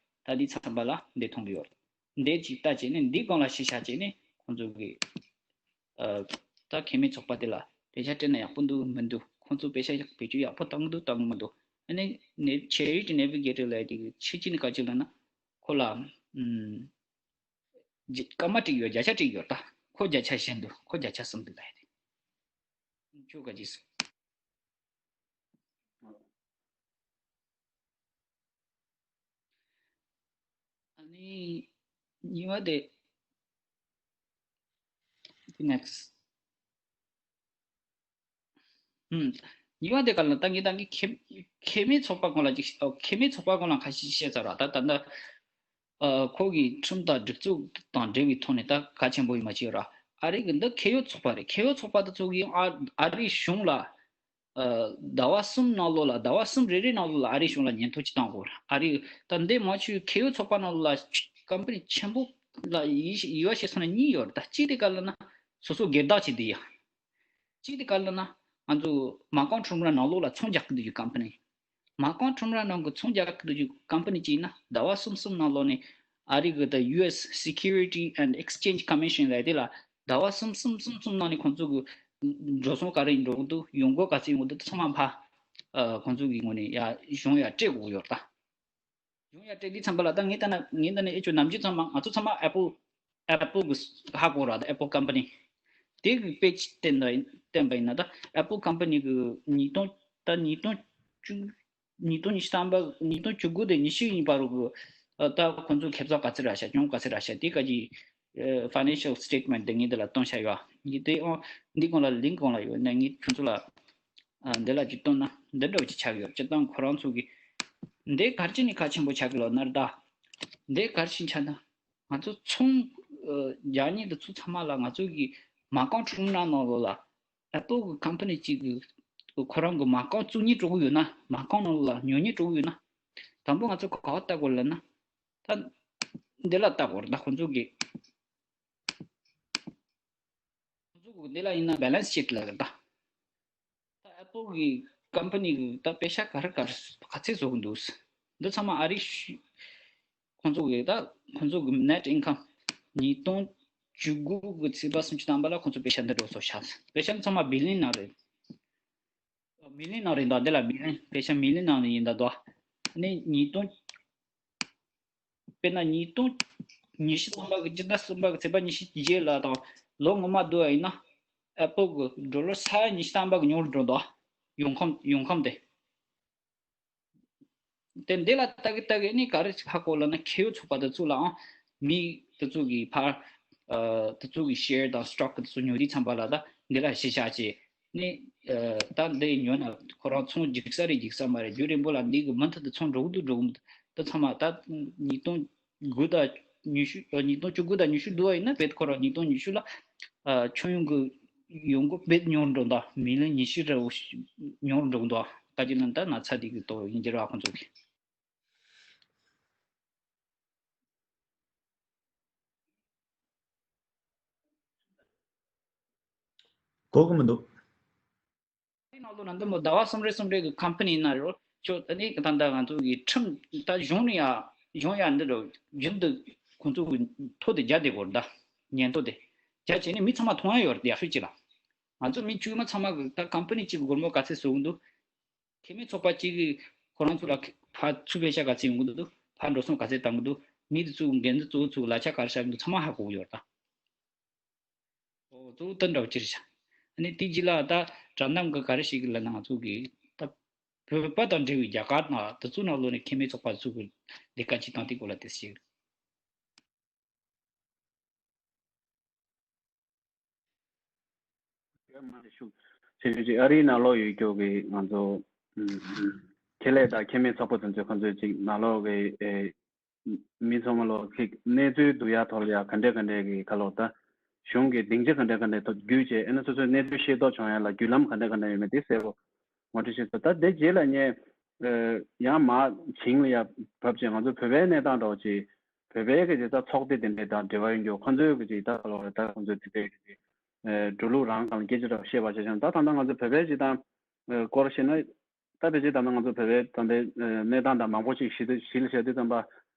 ད་འདི་ཚང་མ་ལ་འདི་མཐོང་གི་ཡོད་རེད། འདི་ཅིག་ལྟ་བྱས་ནས་འདི་སྒང་ལ་གཞི་བཞག་བྱས་ནས་ཁོང་ཚོ་གི་ཨ་ད་ཁེ་མེད་ཚོགས་པ་དེ་ལ་པེ་ཤག་སྤྲད་ན་ཡག་པོ་འདུག་མི་འདུག། ཁོང་ཚོ་པེ་ཤག་བེད་སྤྱོད་ཡག་པོ་བཏང་གི་འདུག་བཏང་གི་མི་འདུག། ཨ་ནི་ནེ་Charity Navigator ལབ་ཡ་དེ་གི་ཕྱི་ཕྱི་ནས་ག་ཅིག་ལབ་ན་ཁོ་ལ་ཨམ་རྒྱ་སྐར་མ་དྲུག་ཡོད། བརྒྱ་ཆ་དྲུག་ཡོད་ད། ཁོ་བརྒྱ་ཆ་བཞི་འདུག། ཁོ་བརྒྱ་ཆ་གསུམ་འདུག་ལབ་ཡ་དེ། ཁྱོད་ག་ཅིག་སོང་། ཨ་ནི་གཉིས་པ་དེ། དེ་next། ཨུམ། གཉིས་པ་དེ་ག་ལ་ད་ངས་ད་ངས་ཁེ་ཁེ་མེད་ཚོགས་པ་སྐོར་ལ་ཅིག། ཨོ། ཁེ་མེད་ཚོགས་པ་སྐོར་ལ་ཁ་ཤས་བཤད་ཚར་ར། ད་ད་ལྟ་ཨ་ཁོ་གི་ཁྲིམས་དང་སྒྲིག་འཛུགས་དང་འབྲེལ་བའི་ཐོག་ནས་ད་གལ་ཆེན་པོ་ཡོད་མ་བྱས་ར། ཨ་རི་གི་འདི་ཁེ་གཡོག་ཚོགས་པ་རེད། ཁེ་གཡོག་ཚོགས་པ་དེ་ཚོ་གིས་ཨ་ཨ་རིའི་གཞུང་ལ་ཨ་ཟླ་བ་གསུམ་ནང་ལོགས་ལ། ཟླ་བ་གསུམ་རེ་རེ་ནང་ལོགས་ལ་ཨ་རིའི་གཞུང་ལ་ཉེན་རྟོག་ཅིག་བཏང་དགོས་ར། ཨ་རི་ད་འདི་མང་ཆེ་ཁེ་གཡོག་ཚོགས་པ་ནང་ལོགས་ལ་ཀམ་པ་ནི་ཆེན་པོ་ལ་ཡི་ཡི་བ་བྱས་སོང་ན་གཉིས་ཡོད་རེད། ད་གཅིག་དེ་ག་ལབ་ན་སོ་སོ་སྒེར་བདག་བྱས་བསྡད་ཡ། གཅིག་དེ་ག་ལབ་ན་ང་ཚོ་མ་རྐང་ཁྲོམ་ར་ནང་ལོགས་ལ་ཚོང་རྒྱག་གི་འདུག་རྒྱུ་ཀམ་པ་ནི། མ་རྐང་ཁྲོམ་ར་ནང་གི་ཚོང་རྒྱག་གི་འདུག་རྒྱུ་ཀམ་པ་ནི་གཅིག་ཡིན་ན་ཟླ་བ་གསུམ་གསུམ་ནང་ལོགས་ནས་ ཨ་རི་གི་ད་ཡུ་ཨེས་Security and Exchange Commission ལབ་དེ་ལ་ཟླ་བ་གསུམ་གསུམ་གསུམ་གསུམ་ནང་ནས་ཁོང་ཚོ་གི་འགྲོ་སོང་ག་རེ་འགྲོ་གི་འདུག་ཡོང་སྒོ་ག་ཚོད་ཡོང་གི་འདུག་ཚང་མ་ཕར་ཨ་ཁོང་ཚོ་གི་ངོས་ནས་ཡ་གཞུང་ཡ་སྤྲད་དགོས་ཡོད་ད། གཞུང་ཡ་སྤྲད་དུས་ཙམ་པ་ལ་ད་ངས་ལྟ་ན་ངས་ལྟ་ན་ཨེ་ཆོ་ནམ་རྒྱུན་ཚང་མ་ང་ཚོ་ཚང་མ་Apple Apple གི་ཧ་གོ་ར་ད་Apple company དེ་གི་page བསྟན་ད་བསྟན་པ་ཡིན་ན་ད་Apple company གི་ཉིས་སྟོང་ད་ཉིས་སྟོང་བཅུ་ཉིས་སྟོང་ཉི་ཤུ་ཐམ་པ་ཉིས་སྟོང་བཅུ་དགུ་དེ་ཉི་ཤུ་ཡིན་པ་རུ་གི་ཨ་ད་ཁོང་ཚོ་ཁེ་བཟང་ག་ཚོད་རག་ཤག་གྱོང་ག་ཚོད་རག་ཤག་དེ་ག་གི་ཨ་financial statement དེ་ངས་འདི་ལ་སྟོན་བཞག་ཡོད། ངས་དེ་ཨོ་འདི་གོང་ལ་link གོང་ལ་ཡོད་ན་ངས་ཁྱོད་ཚོ་ལ་ཨ་འདི་ལ་ཅིག་སྟོན་ན་འདི་འདྲ་བོ་ཅིག་ཆགས་ཡོད། སྤྱིར་བཏང་ཁོ་རང་ཚོ་གི་འདི་ག་རེ་བྱས་ནས་ཁག་ཆེན་པོ་ཆགས་གི་ལོ་ནར་ད། འདི་ག་རེ་བྱས་ཆགས་ན་ང་ཚོ་ཚོང་ཨ་རྒྱག་མཁན་དེ་ཚོ་ཚང་མ་ལ་ང་ཚོ་གི་མ་རྐང་ཁྲོམ་ར་ནང་ལོགས་ལ་Apple གི་company གཅིག་གི་ཁོ་རང་གི་མ་རྐང་བཙུགས་སྙིང་བྲོ་གི་ཡོད་ན་མ་རྐང་ནང་ལོགས་ལ་ཉོ་སྙིང་བྲོ་གི་ཡོད་ན་དང་པོ་ང་ཚོ་ག་པར་ལྟ་དགོས་ལབ་ན་ད་འདི་ལ་ལྟ་དགོས་རེད། ད་ཁོང་ཚོ་གི་ཁོང་ཚོ་གི་འདི་ལ་ཡིན་ན་balance sheet ལ་རེད་ད། ད་Apple གི་company གི་ད་པེ་ཤ་ག་རེ་ག་རེ་ག་ཚད་བཟོ་གི་འདུག་འདི་ཚང་མ་ཨ་རི་ཤི་ཁོང་ཚོ་གི་ད་ཁོང་ཚོ་གི་net income ཉིས་སྟོང་བཅུ་དགུ་གི་ཚེས་པ་སུམ་ཅུ་ཐམ་པ་ལ་ཁོང་ཚོ་པེ་ཤ་འདི་འགྲོ་སོ་ཤག་པེ་ཤ་ཚང་མ་billion ནང་རེད། million ནང་རེད་ད། འདི་ལ་million པེ་ཤ་million ནང་ནས་ཡིན་ད་དོ། ཨ་ནི་ཉིས་སྟོང་དཔེར་ན་ཉིས་སྟོང་ཉི་ཤུ་ཐམ་པ་གི་སྤྱི་ཟླ་གསུམ་པ་གི་ཚེས་པ་ཉི་ཤུ་བརྒྱད་ལ་དང་ལོ་སྔོན་མ་བསྡུར་བ་ཡིན་ན་Apple གི་dollar ས་ཡ་ཉི་ཤུ་ཐམ་པ་གི་ཉུང་རུ་འགྲོ་འདུག་ཡོང་ཁམས་ཡོང་ཁམས་དེ། དེ་འདི་ལ་ལྟ་གི་ལྟ་གི་ནི་ག་རེ་ཧ་གོ་ལབ་ན་ཁེ་ཡོད་ཚོགས་པ་དེ་ཚོ་ལའང་མི་དེ་ཚོ་གི་ཕར་ཨ་དེ་ཚོ་གི་share དང་stock དེ་ཚོ་ཉོ་དུས་ཙམ་པ་ལ་ད་འདི་ལ་གཞི་བཞག་བྱས་ནི་ཨ་ད་འདི་ཉོ་ན་ཁོ་རང་ཚོང་འཇིག་ས་རེད་འཇིག་ས་མ་རེད། རྒྱུན་རིང་པོ་ལ་འདི་གི་མུ་མཐུད་དུ་ཚོང་འགྲོ་གི་འདུག་འགྲོ་གི་འདུག་ད་ཚང་མ་ད་ཉིས་སྟོང་དགུ་དང་ཉི་ཤུ་ཨ་ཉིས་སྟོང་བཅུ་དགུ་དང་ཉི་ཤུ་བསྡུར་བ་ཡིན་ན་བེད་ཁོ་རང་ཉིས་སྟོང་ཉི་ཤུ་ལ་ཨ་ཁྱོན་ཡོངས་ཀྱི་ཡོང་སྒོ་བེད་ཉུང་རུ་འགྲོ་འདུག million ཉི་ཤུ་རེ་བོ་ཉུང་རུ་འགྲོ་འདུག་ད་ཅི་ལ་ད་ན་ཚ་འདི་གི་ཏོ་ཡིན་གྱི་ར་ཁོང་ཚོ་གི། གོ་གི་མི་འདུག་ཨ་རིའི་ནང་ལོགས་ན་འདི་མོ་ཟླ་བ་གསུམ་རེ་གསུམ་རེ་གི་company ཡིན་ན་རོ་ཅོ་ཨ་ནི་ད་ལྟ་ང་ཚོ་གི་ཁྲིམས་ད་གཞུང་ནས་ཡ་གཞུང་ཡ་འདི་རོ་རྒྱུན་དུ་ཁོང་ཚོ་གི་ཐོ་དེ་རྒྱག་བསྡད་དགོས་རེད་ད། ཉེན་ཐོ་དེ་རྒྱག་བྱས་ནས་མི་ཚང་མ་མཐོང་ཡ་ཡོད་རེད་ཡ་ཧྥི་ཅི་ལ། ང་ཚོ་མི་དཀྱུས་མ་ཚང་མ་གི་ད་company གཅིག་གི་སྒོར་མོ་ག་ཚད་བཟོ་གི་འདུག་ཁེ་མེད་ཚོགས་པ་གཅིག་གིས་ཁོ་རང་ཚོ་ལ་ཕར་ཚུར་པེ་ཤ་ག་ཚད་ཡོང་གི་འདུག་ཕར་འགྲོ་སོང་ག་ཚད་བཏང་གི་འདུག་མི་དེ་ཚོ་འགན་འཛིན་གཙོ་བོ་ཚོ་ལག་ཆ་ག་རེ་བཞག་གི་འདུག་ཚང་མ་ཧ་གོ་གི་ཡོད་རེད་ད། ཨོ་གཙོ་བོ་དོན་འདྲ་བོ་ཅི་རེད་ཤག་ཨ་ནི་དེ་རྗེས་ལ་ད་དྲ་འདམ་གི་ག་རེ་ཞིག་ལ་ན་ང་ཚོ་གི་ད་བོད་པ་དང་འབྲེལ་བའི་རྒྱ་གར་ནང་དེ་ཚོ་ནང་ལོགས་ནས་ཁེ་མེད་ཚོགས་པ་ཚོ་གི་ལས་ཀ་ཅིག་བཏང་དེ་སྐོར་ལ་དེ་ཞིག་ཡོད་མ་རེད་ཤུགས་ཆེ་ཤོས་ཅིག་ཨ་རིའི་ནང་ལོགས་ཡོད་རྒྱུ་གི་ང་ཚོ་ཨུམ་ཁེ་ལས་དང་ཁེ་མེད་ཚོགས་པ་དེ་ཚོས་ཁོ་ཚོས་ཅིག་ནང་ལོགས་གི་ཨེ་མི་ཚང་མ་ལོག་གི་གནས་ཚུལ་བསྡུ་ཡ་ཐོག་ལ་ཡ་ག་འདྲས་ག་འདྲས་གི་ཁ་ལོག་ད་གཞུང་གི་སྡིངས་ཆ་ག་འདྲས་ག་འདྲས་ཐོག་བརྒྱུད་བྱས་ཨེ་ན་སོ་སོའི་གནས་ཚུལ་ཤེས་རྟོགས་བྱུང་ཡ་ལ་བརྒྱུད་ལམ་ག་འདྲས་ག་འདྲས་ཡོད་མེད་དེ་གསལ་པོ་ངོ་སྤྲོད་བྱས་སོང་། ད་དེ་རྗེས་ལ་ངས་ཨེ་ཡང་མར་བྱིངས་ལ་ཡ་བབས་བྱས་ང་ཚོ་བོད་པའི་གནས་སྟངས་འདྲ་བོ་ཅིག་བོད་པའི་གི་ཅིག་ད་ཚོགས་སྡེ་དེ་འདྲའི་དང་འབྲེལ་བ་ཡོད་རྒྱུ་ཁོ་ཚོའི་གི་ཅིག་ད་ལོ་རེ་ད་ཁོ་ཚོའི་དེ་འདྲའི་གི་ཅིག་ཨེ་འགྲོ་ལུགས་རང་གང་ལ་སྐད་ཆ་འདྲ་བཤད་པ་བྱས་ཙང་ད་ད་ལྟ་ང་ཚོ་བོད་པའི་ཅིག་ད་ཨེ་སྐོར་བཤད་ན་ད་ཕལ་ཆེར་ད་ལྟ་ང་ཚོ་བོད་པའི་ད་ལྟའི་ཨེ་གནས་སྟངས་དང་མང་པོ་ཅིག་གཞི་གཞི་ལ་བཞག་དུས་ཙམ་པ་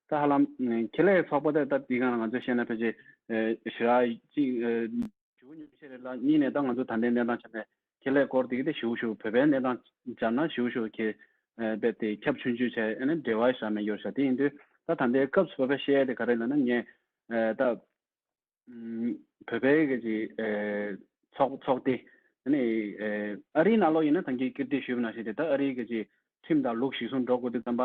ད་ཧ་ལམ་ཨེ་ཁེ་ལས་ཚོགས་པ་དེ་ད་དེ་ག་ང་ཚོས་བཤད་ན་ཕལ་ཆེར་ཨེ་ཞེ་དྲག་ཅིག་ཨེ་ཞེ་པོ་ཉུང་ཤས་རེད་ལ། གཉིས་ནས་ད་ང་ཚོ་ད་ལྟའི་གནས་སྟངས་ཆ་ནས་ཁེ་ལས་སྐོར་དེ་གི་དེ་ཞེ་པོ་ཞེ་པོ་བོད་པའི་གནས་སྟངས་སྦྱར་ན་ཞེ་པོ་ཞེ་པོ་ཁེ་ཨེ་རྦད་དེ་ཁྱབ་ཆུང་ཆུང་བྱས་ཨེ་ནས་འབྲེལ་བ་ཞེ་དྲག་མེད་ཡོད་ཤག་དེ་ཡིན་དུས་ད་ད་ལྟའི་སྐབས་སུ་བབས་པའི་བཤད་ཡ་དེ་ག་རེ་ལབ་ན་ངས་ཨེ་ད་ཨམ་བོད་པའི་གི་ཅིག་ཨེ་ཚོགས་ཚོགས་སྡེ་ཨ་ནི་ཨེ་ཨ་རིའི་ནང་ལོགས་ཡིན་ན་ད་གིན་ཀིརྟིས་ཞུས་པ་ནང་བཞིན་དེ་ད་ཨ་རིའི་གི་ཅིག་ཁྲིམས་དང་ལུགས་གཞིར་བཟུང་འགྲོ་དགོས་དུས་ཙམ་པ་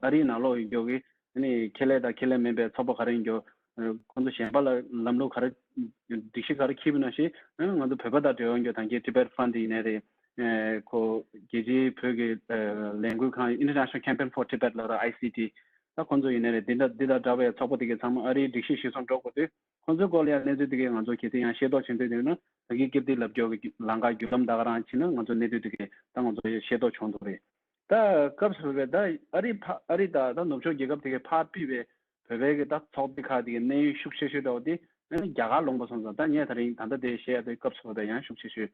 ཨ་རིའི་ནང་ལོགས་ཡོད་རྒྱུ་གི་ཨ་ནི་ཁེ་ལས་དང་ཁེ་ལས་མིན་པའི་ཚོགས་པ་ག་རེ་ཡིན་རྒྱུ་ཨ་ཁོང་ཚོ་གཞན་པ་ལ་ལམ་ལུགས་ག་རེ་སྒྲིག་གཞི་ག་རེ་འཁྱེར་བ་ནང་བཞིན་ཨ་ང་ཚོ་བོད་པ་དང་འབྲེལ་བ་ཡོད་རྒྱུ་ད་གིན་Tibet Fund ཡིན་ནའི་རེད། ཨེ་ཁོ་རྒྱལ་སྤྱིའི་བོད་ཀྱི་ཨེ་ལས་འགུལ་ཁང་International Campaign for Tibet ལབ་ར་ཨའི་སི་ཊི་ད་ཁོང་ཚོ་ཡིན་ནའི་རེད། འདི་འདྲ་འདི་དང་འདྲ་བའི་ཚོགས་པ་དེ་གའི་ཚང་མ་ཨ་རིའི་སྒྲིག་གཞི་གཞིར་བཟུང་འགྲོ་དགོས་དུས་ཁོང་ཚོའི་སྐོར་ལ་ཡང་གནས་ཚུལ་དེ་གའི་ང་ཚོ་གལ་སྲིད་ཡང་ཤེས་རྟོགས་བྱེད་འདོད་ཡོད་ན་ད་གིན་ཀིརྟིས་ལབ་རྒྱུ་གི་ལམ་ཁ་བརྒྱུད་ལམ་ད་ག་རང་ཕྱིན་ན་ང་ཚོ་གནས་ཚུལ་དེ་གའི་ད་ང་ཚོ་ཤེས་རྟོགས་བྱུང་འདུག་རེད། ད་སྐབས་སུ་བབས་པའི་ད་ཨ་རི་ཕ་ཨ་རི་དང་ད་ནུབ་ཕྱོགས་རྒྱལ་ཁབ་དེ་གའི་ཕར་ཕུད་པའི་བོད་པའི་གི་ད་ཚོགས་སྡེ་ཁག་དེ་གའི་གནས་ཡུལ་ཤུགས་ཆེ་ཤོས་འདྲ་བོ་དེ་ཨ་ནི་རྒྱ་གར་ལུང་པ་སོང་ཙང་ད་ངས་ད་རིང་ད་ལྟ་དེ་བཤད་ཡ་དེ་སྐབས་སུ་བབས་པའི་ཡང་ཤུགས་ཆེ་ཤོས་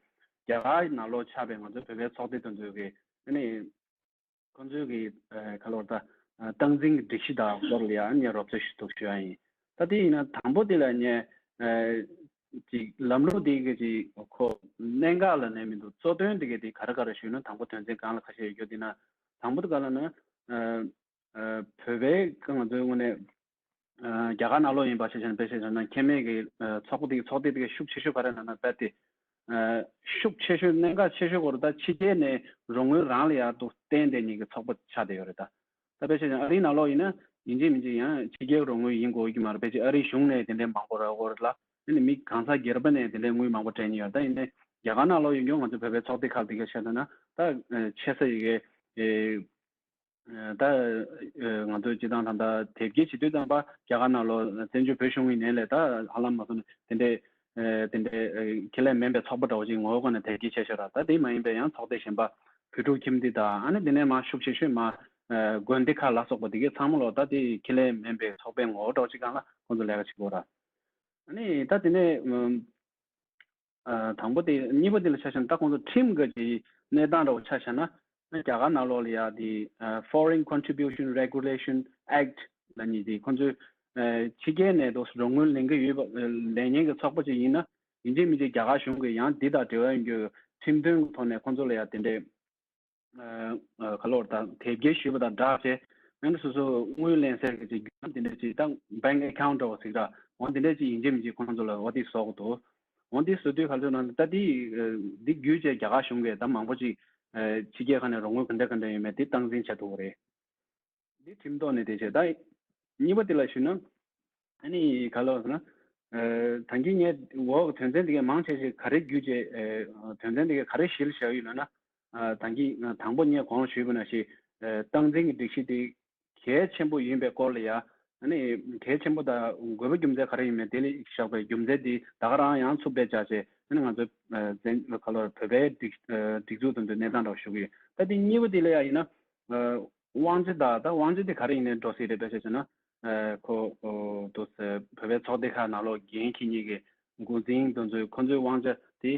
རྒྱ་གར་ནང་ལོགས་ཆགས་པའི་ང་ཚོ་བོད་པའི་ཚོགས་སྡེ་དེ་ཚོའི་གི་ཨ་ནི་ཁོང་ཚོའི་གི་ཨ་ག་ལོར་ད་ ཨ་སྟངས་འཛིན་གྱི་སྒྲིག་གཞི་དག་སྐོར་ལ་ཡང་ངས་རོབ་ཙམ་ཞུ་གཏུག་ཞུ་ཡ་ཡིན། ད་དེ་ཡིན་ན་དང་པོ་དེ་ལ་ངས་ཨ་ཅིག་ལམ་ལུགས་དེ་གི་ཅིག་ཁོ་གནད་འགག་ལ་ནས་མི་འདུག་གཙོ་དོན་དེ་གི་དེ་ག་རེ་ག་རེ་ཞུས་ན། དང་པོ་དོན་ཚན་སྒང་ལ་ཁ་ཤས་ཡོད་རྒྱུ་དེ་ན། དང་པོ་དེ་ག་ལ་ན་ཨ་ཨ་བོད་པའི་ང་ཚོའི་ངོས་ནས་ཨ་རྒྱ་གར་ནང་ལོགས་ཡིན་པ་ཆ་བཞག་ན། དཔེ་ཆ་བཞག་ན་ཁེ་མེད་ཀྱི་ཨ་ཚོགས་པ་དེ་གི་ཚོགས་སྡེ་དེ་གི་ཤུགས་ཆེ་ཤོས་ག་རེ་ན་ན་རྦད་དེ་ཨ་ཤུགས་ཆེ་ཤོས་གནད་འགག་ཆེ་ཤོས་སྐོར་ད་ཕྱི་རྒྱལ་ནས་རོགས་དངུལ་རང་ལ་ཡར་དུ་བརྟེན་བསྡད་མཁན་གྱི་ཚོགས་པ་ཆགས་བསྡད་ཡོད་རེད་ད། ད་དཔེ་བྱས་ན་ཨ་རིའི་ནང་ལོགས་ཡིན་ན་ཡིན་གཅིག་མིན་གཅིག་ཡང་ཕྱི་རྒྱལ་རོགས་དངུལ་ཡིན་དགོས་ཀྱི་མ་རེད། ཕལ་ཆེར་ཨ་རིའི་གཞུང་ནས་དེ་འདྲའི་མང་པོ་རག་གི་ཡོད་རེད་ལ། ཨ་ནི་མི་གང་ཟག་སྒེར་པ་ནས་དེ་འདྲའི་དངུལ་མང་པོ་སྤྲད་མཁན་ཡོད་རེད། ད་ཡིན་ནའི་རྒྱ་གར་ནང་ལོགས་ཡོད་མཁན་ང་ཚོ་བོད་པའི་ཚོགས་སྡེ་ཁག་དེ་ག་བཤད་ན་ད་ཆེ་ས་ཡི་གེ་ཨེ་ད་ཨེ་ང་ཚོ་སྤྱི་བཏང་ད་ལྟ་དེབ་སྐྱེལ་བྱེད་དུས་ཙམ་པ་རྒྱ་གར་ནང་ལོགས་བཙན་བྱོལ་བོད་གཞུང་ཡིན་ནའི་ལས་ད་ཧ་ལམ་མ་སོང་ནས་དེ་འདྲའི་ཨེ་དེ་འདྲའི་ཨེ་ཁེ་ལས་མིན་པའི་ཚོགས་པ་འདྲ་བོ་ཅིག་ངོ་བོ་སྒང་ནས་དེབ་སྐྱེལ་བྱས་ཤག་ར། ད་དེ་མ་ཡིན་པའི་ཡང་ཚོགས་སྡེ་གཞན་པ་བོད་ཕྲུག་ཁྱིམ་སྡེ་དང་། ཨ་ནི་དེ་ནས་མར་ཤུགས་ཆེ་ཤོས་མར་ཨེ་དགོན་སྡེ་ཁག་ལ་སོགས་པ་དེ་གའི་ཚང་མ་ལོག་ད་དེ་ཁེ་ལས་མིན་པའི་ཚོགས་པའི་ངོ་བོ་འདྲ་བོ་ཅིག་སྒང་ལ་ཁོང་ཚོ་ལས་ཀ་བྱེད་ཀྱི་ཡོད་ར། ཨ་ནི་ད་དེ་ནས་ཨ་དང་པོ་དེ། གཉིས་པ་དེ་ལ་ཆ་བཞག་ན་ད་ཁོང་ཚོ་ཁྲིམས་ཀྱི་གི་གནས་སྟངས་འདྲ་བོ་ཆ་བཞག་ན། རྒྱ་གར་ནང་ལོགས་ལ་ཡ་དེ་ཨ་Foreign Contribution Regulation Act ལབ་མཁན་དེ། ཁོང་ཚོས་ཨ་ཕྱི་རྒྱལ་ནས་དུ་རོགས་དངུལ་ལེན་གྱི་ཡོད་པ། ཨ་ལེན་མཁན་གྱི་ཚོགས་པ་ཅིག་ཡིན་ན་ཡིན་གཅིག་མིན་གཅིག་རྒྱ་གར་གཞུང་གིས་ཡང་འདི་དང་འབྲེལ་བ་ཡོད་རྒྱུ་ཁྲིམས་དོན་གྱི་ཐོག་ནས་ཁོང་ཚོ་ལ་ཡ་དེ་འདྲའི་ཨ་ཨ་ག་ལོར་དང་དེབ་སྐྱེལ་ཞུས་པ་དང་སྦྲགས་བྱས། ཨ་ནི་སོ་སོ་དངུལ་ལེན་སའི་གི་ཅིག་རྒྱུ་ནོར་དེ་འདྲ་ཅིག་ད་bank account འདྲ་བོ་ཟིག་ར། འོ་དེ་འདྲ་ཅིག་ཡིན་གཅིག་མིན་གཅིག་ཁོང་ཚོ་ལ་འོ་དེ་བཟོ་དགོས་འདུག་འོ་དེ་བཟོ་དུས་ག་ཚོད་ན་ད་དེ་ཨ་དེ་བརྒྱུད་བྱས་རྒྱ་གར་གཞུང་གིས་ད་མང་པོ་ཅིག་ཨ་ཕྱི་རྒྱལ་ཁག་ནས་རོགས་དངུལ་ག་འདྲ་ག་འདྲ་ཡོད་མེད་དེ་སྟངས་འཛིན་བྱ་ཐུབ་ཀྱི་རེད། འདི་ཁྲིམས་ཐོག་ནས་དེ་བྱས། ད་གཉིས་པ་དེ་ལ་ཞུས་ན། ཨ་ནི་ག་ལབ་ཟེར་ན། ཨ་ད་གིན་ངས་འོག་གི་དོན་ཚན་དེ་གའི་མང་ཆེ་ཤོས་ག་རེ་བརྒྱུད་བྱས། ཨ་དོན་ཚན་དེ་གའི་ག་རེ་གཞི་ལ་བཞག་ཡོད་ལབ་ན། ཨ་ད་གིན་དང་པོ་ངས་གོང་ལ་ཞུས་པ་ནང་བཞིན། ཨ་སྟངས་འཛིན་གྱི་སྒྲིག་གཞི་དེ་གལ་ཆེན་པོ་ཡིན་པའི་སྐོར་ལ་ཡ། ཨ་ནི་གལ་ཆེན་པོ་དང་དགོས་པ་རྒྱུ་མཚན་ག་རེ་ཡིན་མིན་དེ་ལ་བཞག་པའི་རྒྱུ་མཚན་དེ་ད་ག་རང་ཡང་ཚུར་བེད་སྤྱད་བྱས། ཨ་ནི་ང་ཚོ་ཨ་བཙན་ག་ལབ་བོད་པའི་སྒྲིག་ཨ་སྒྲིག་འཛུགས་དང་དུ་གནས་སྟངས་འདྲ་བོ་ཞུ་གི་ཡོད། ད་དེ་གཉིས་པ་དེ་ལ་ཡ་ཡིན་ན། ཨ་དབང་ཆ་དང་། ད་དབང་ཆ་དེ་ག་རེ་ཡིན་ནའི་འགྲོ་སྲིད་རེད། དཔེ་ཆ་བྱས་ན། ཨ་ཁོ་ཨོ་དུ་བོད་པའི་ཚོགས་སྡེ་ཁག་ནང་ལོགས་འགན་འཁྱེར་མཁན་གྱི་འགོ་འཛིན་དེ་ཚོས་ཁོ་ཚོའི་དབང་ཆ་དེ།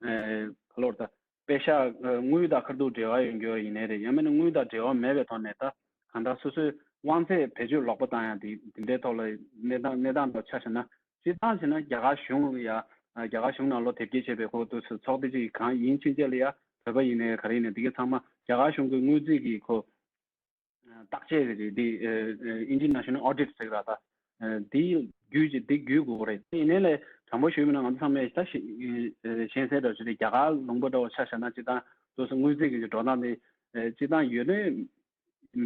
ཨ་ག་ལབ་ད། པེ་ཤག་ཨ་དངུལ་དང་ཁ་ཐུག་འབྲེལ་བ་ཡོད་རྒྱུ་ཡིན་ནའི་རེད། ཡང་མིན་ན་དངུལ་དང་འབྲེལ་བ་མེད་པའི་ཐོག་ནས། ད་གང་ལྟར་སོ་སོའི་དབང་ཚད་བེད་སྤྱོད་ལོག་པ་བཏང་ཡ་དེ་དེ་འདྲའི་ཐོག་ལ་གནས་སྟངས་གནས་སྟངས་འདྲ་ཆ་བཞག་ན། སྤྱིར་བཏང་བྱས་ན་རྒྱ་གར་གཞུང་ལ་ཡ། ཨ་རྒྱ་གར་གཞུང་ནང་ལོགས་དེབ་སྐྱེལ་བྱས་པའི་ཁོ་ཚོ་ཚོགས་སྡེ་ཅིག་གང་ཡིན་ཕྱིན་ཆད་ལ་ཡ། བོད་པ་ཡིན་ནའི་ག་རེ་ཡིན་ནའི་དེ་གའི་ཚང་མ་རྒྱ་གར་གཞུང་གི་དངུལ་རྩིས་ཀྱི་ཁོ་བརྟག་དཔྱད་ཀྱི་རེད། འདི་ཨ་ཨ་International Audit ཟེར་གི་ར། ད་ཨ་འདི་བརྒྱུད་ཀྱི་འདི་བརྒྱུད་དགོས་རེད། དེ་ཡིན་ནའི་ལས་དྲང་པོ་ཞུས་པ་ན་ང་ཚོ་ཚང་མས་ད་ཤེས་ཨ་ཤེས་གསལ་འདྲ་བོ་ཅིག་རེད། རྒྱ་གར་ལུང་པ་འདྲ་བོ་ཆ་བཞག་ན་སྤྱིར་བཏང་སོ་སོ་དངུལ་རྩིས་ཀྱི་འགྲོ་སྟངས་དེ་ཨ་སྤྱིར་བཏང་ཡོད་ནའི་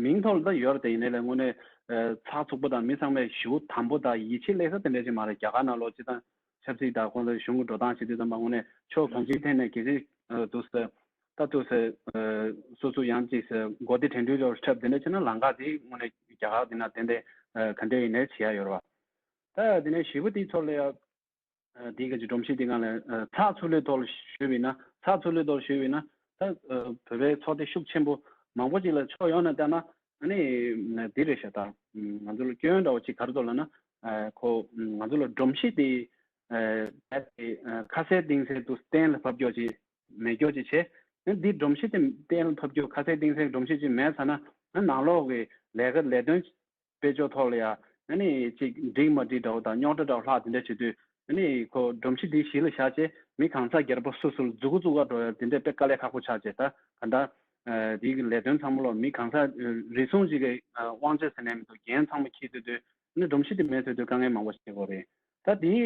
མིང་ཐོག་ལ་ད་ཡོད་རེད། དེ་ཡིན་ནའི་ལས་དངོས་གནས་ཨ་ཚགས་ཚུད་པོ་དང་མི་ཚང་མས་ཞེ་པོ་དམ་པོ་དང་ཡིད་ཆེས་སླེབས་ས་དེ་འདྲ་ཅིག་མ་རེད། རྒྱ་གར་ནང་ལོགས་སྤྱིར་བཏང་ཆབ་སྲིད་དང་ཁོང་ཚོའི་གཞུང་གི་འགྲོ་སྟངས་བྱེད་དུས་ཙམ་པ་དངོས་གནས་ཕྱོགས་གང་ཅིའི་ཐད་ནས་གལ་ཆེ་ཨ་འདུག་ཟེར། ད་འདུག་ཟེར། ཨ་སོ་སོ་ཡང་ཅིག་ཟེར་མགོ་བདེ་དྲན་འཕྲུལ་འདྲ་བོ་འཁྲབ་དེ་འདྲ་བྱས་ན་ལམ་ཁ་དེ་དངོས་གནས་རྒྱ་གར་དེ་ན་ཏན་ཏན་ཨ་ག་འདྲ་ཡིན་ནའི་བྱེད་ཡ་ཡོད་རེད་བ། ད་དེ་ནས་བཞི་པ་དེའི་ཐོག་ལ་ཡ། ཨ་དེའི་ག་ཅིག་སྒྲོམ་གཞི་དེ་སྒང་ལ་ཨ་ཚགས་ཚུད་ལུགས་ཐོག་ལ་ཞུས་པ་ཡིན་ན། ཚགས་ཚུད་ལུགས་ཐོག་ལ་ཞུས་པ་ཡིན་ན། ད་ཨ་བོད་པའི་ཚོགས་སྡེ་ཤུགས་ཆེན་པོ་མང་པོ་ཅིག་ལ་ཕྱོགས་ཡོངས་ནས་བལྟས་ན། ཨ་ནི་འདི་རེད་ཤག་ད་ང་ཚོ་ལ་སྐྱོན་འདྲ་བོ་ཅིག་ག་རེ་འདུག་ལབ་ན། ཨ་ཁོ་ང་ཚོ་ལ་སྒྲོམ་གཞི་དེ་ཨ་ཨ་ཁ་གསལ་གཏིང་གསལ་དུ་གཏན་ལ་ཕབ་རྒྱུ་ཅིག་མེད་རྒྱུ་ཅིག་བྱས། ཨ་འདི་སྒྲོམ་གཞི་དེ་གཏན་ལ་ཕབ་རྒྱུ་ཁ་གསལ་གཏིང་གསལ་སྒྲོམ་གཞི་ཅིག་མེད་ཚར་ན། ཨ་ནང་ལོགས་ཀྱི་ལས་ཀ་ལས་དོན་དཔལ་འབྱོར་ཐོག་ལ་ཡ། ཨ་ནི་ཅིག་འགྲིག་མ་འགྲིག་འདྲ་བོ་དང་རྙོག་དྲ་འདྲ་བོ་ལྷག་དེ་འདྲ་བྱེད་དུས། ཨ་ནི་ཁོ་སྒྲོམ་གཞི་འདི་གཞི་ལ་བཞག་བྱས་མི་གང་ཟག་སྒེར་པ་སོ་སོ་ལ་མཛུ་གུ་བཙུགས་ག་འགྲོ་ཡ་དེ་འདྲ་དཔེ་དཀའ་ལས་ཁག་པོ་ཆགས་བྱས། ད་ག་འདྲ་ཨ་དེའི་གི་ལས་དོན་ཚང་མ་ལོག་མི་གང་ཟག་ཨ་རེ་ཟུང་ཅིག་གི་ཨ་དབང་ཆ་ཟེར་ནས་མི་འདུག་འགན་ཚང་མ་འཁྱེར་ཐུབ་དུས། ཨ་ནི་སྒྲོམ་གཞི་དེ་མེད་ཐུབ་དུས་དཀའ་ངལ་མང་པོ་ཞིག་འཕྲད་ཀྱི་ཡོད་རེད། ད་དེའི་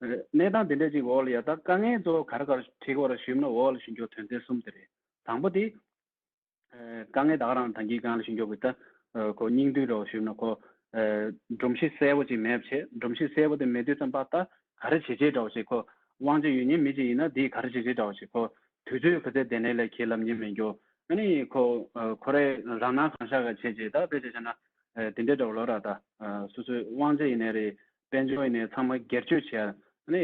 ཨ་གནས་སྟངས་དེ་འདྲ་ཅིག་འོག་ལ་ཡ། ད་དཀའ་ངལ་གཙོ་བོ་ག་རེ་ག་རེ་འཕྲད་ཀྱི་ཡོད་རེད་ཞུས་ན། འོག་ལ་ཞུ་རྒྱུ་དོན་ཚན་གསུམ་དེ་རེད། དང་པོ་དེ། ཨ་དཀའ་ངལ་ད་ག་རང་ད་གིན་སྒང་ལ་ཞུ་རྒྱུ་གི་ད་ཨ་ཁོ་སྙིང་བསྡུས་འདྲ་བོ་ཞུས་ན། ཁོ་ཨ་སྒྲོམ་གཞི་གསལ་པོ་ཅིག་མེད་པ་བྱས། སྒྲོམ་གཞི་གསལ་པོ་དེ་མེད་དུས་ཙམ་པ་ད་ག་རེ་བྱེད་བྱེད་འདྲ་བོ་ཞིག་ཁོ་དབང་ཆ་ཡོད་མཁན་མི་ཅིག་ཡིན་ན་དེས་ག་རེ་བྱེད་བྱེད་འདྲ་བོ་ཞིག་ཁོ་དུས་ཚོད་ག་ཚད་བསྡད་ནའི་ལས་ཁས་ལེན་མཁན་མེད་རྒྱུ། ཨ་ནི་ཁོ་ཨ་ཁོ་རའི་རང་སྣང་གང་ཤར་ག་བྱས་བྱས། ད་དཔེ་ཆ་བྱས་ན་ཨ་དེ་འདྲའི་འདྲ་བོ་ལོ་ར། ད་ཨ་སོ་སོའི་དབང་ཆ་ཡིན་ནའི་རེད། དཔལ་འབྱོར་ཡིན་ནའི་ཚང་མ་སྒེར་གཅོད་བྱེད་ཡ། ཨ་ནི་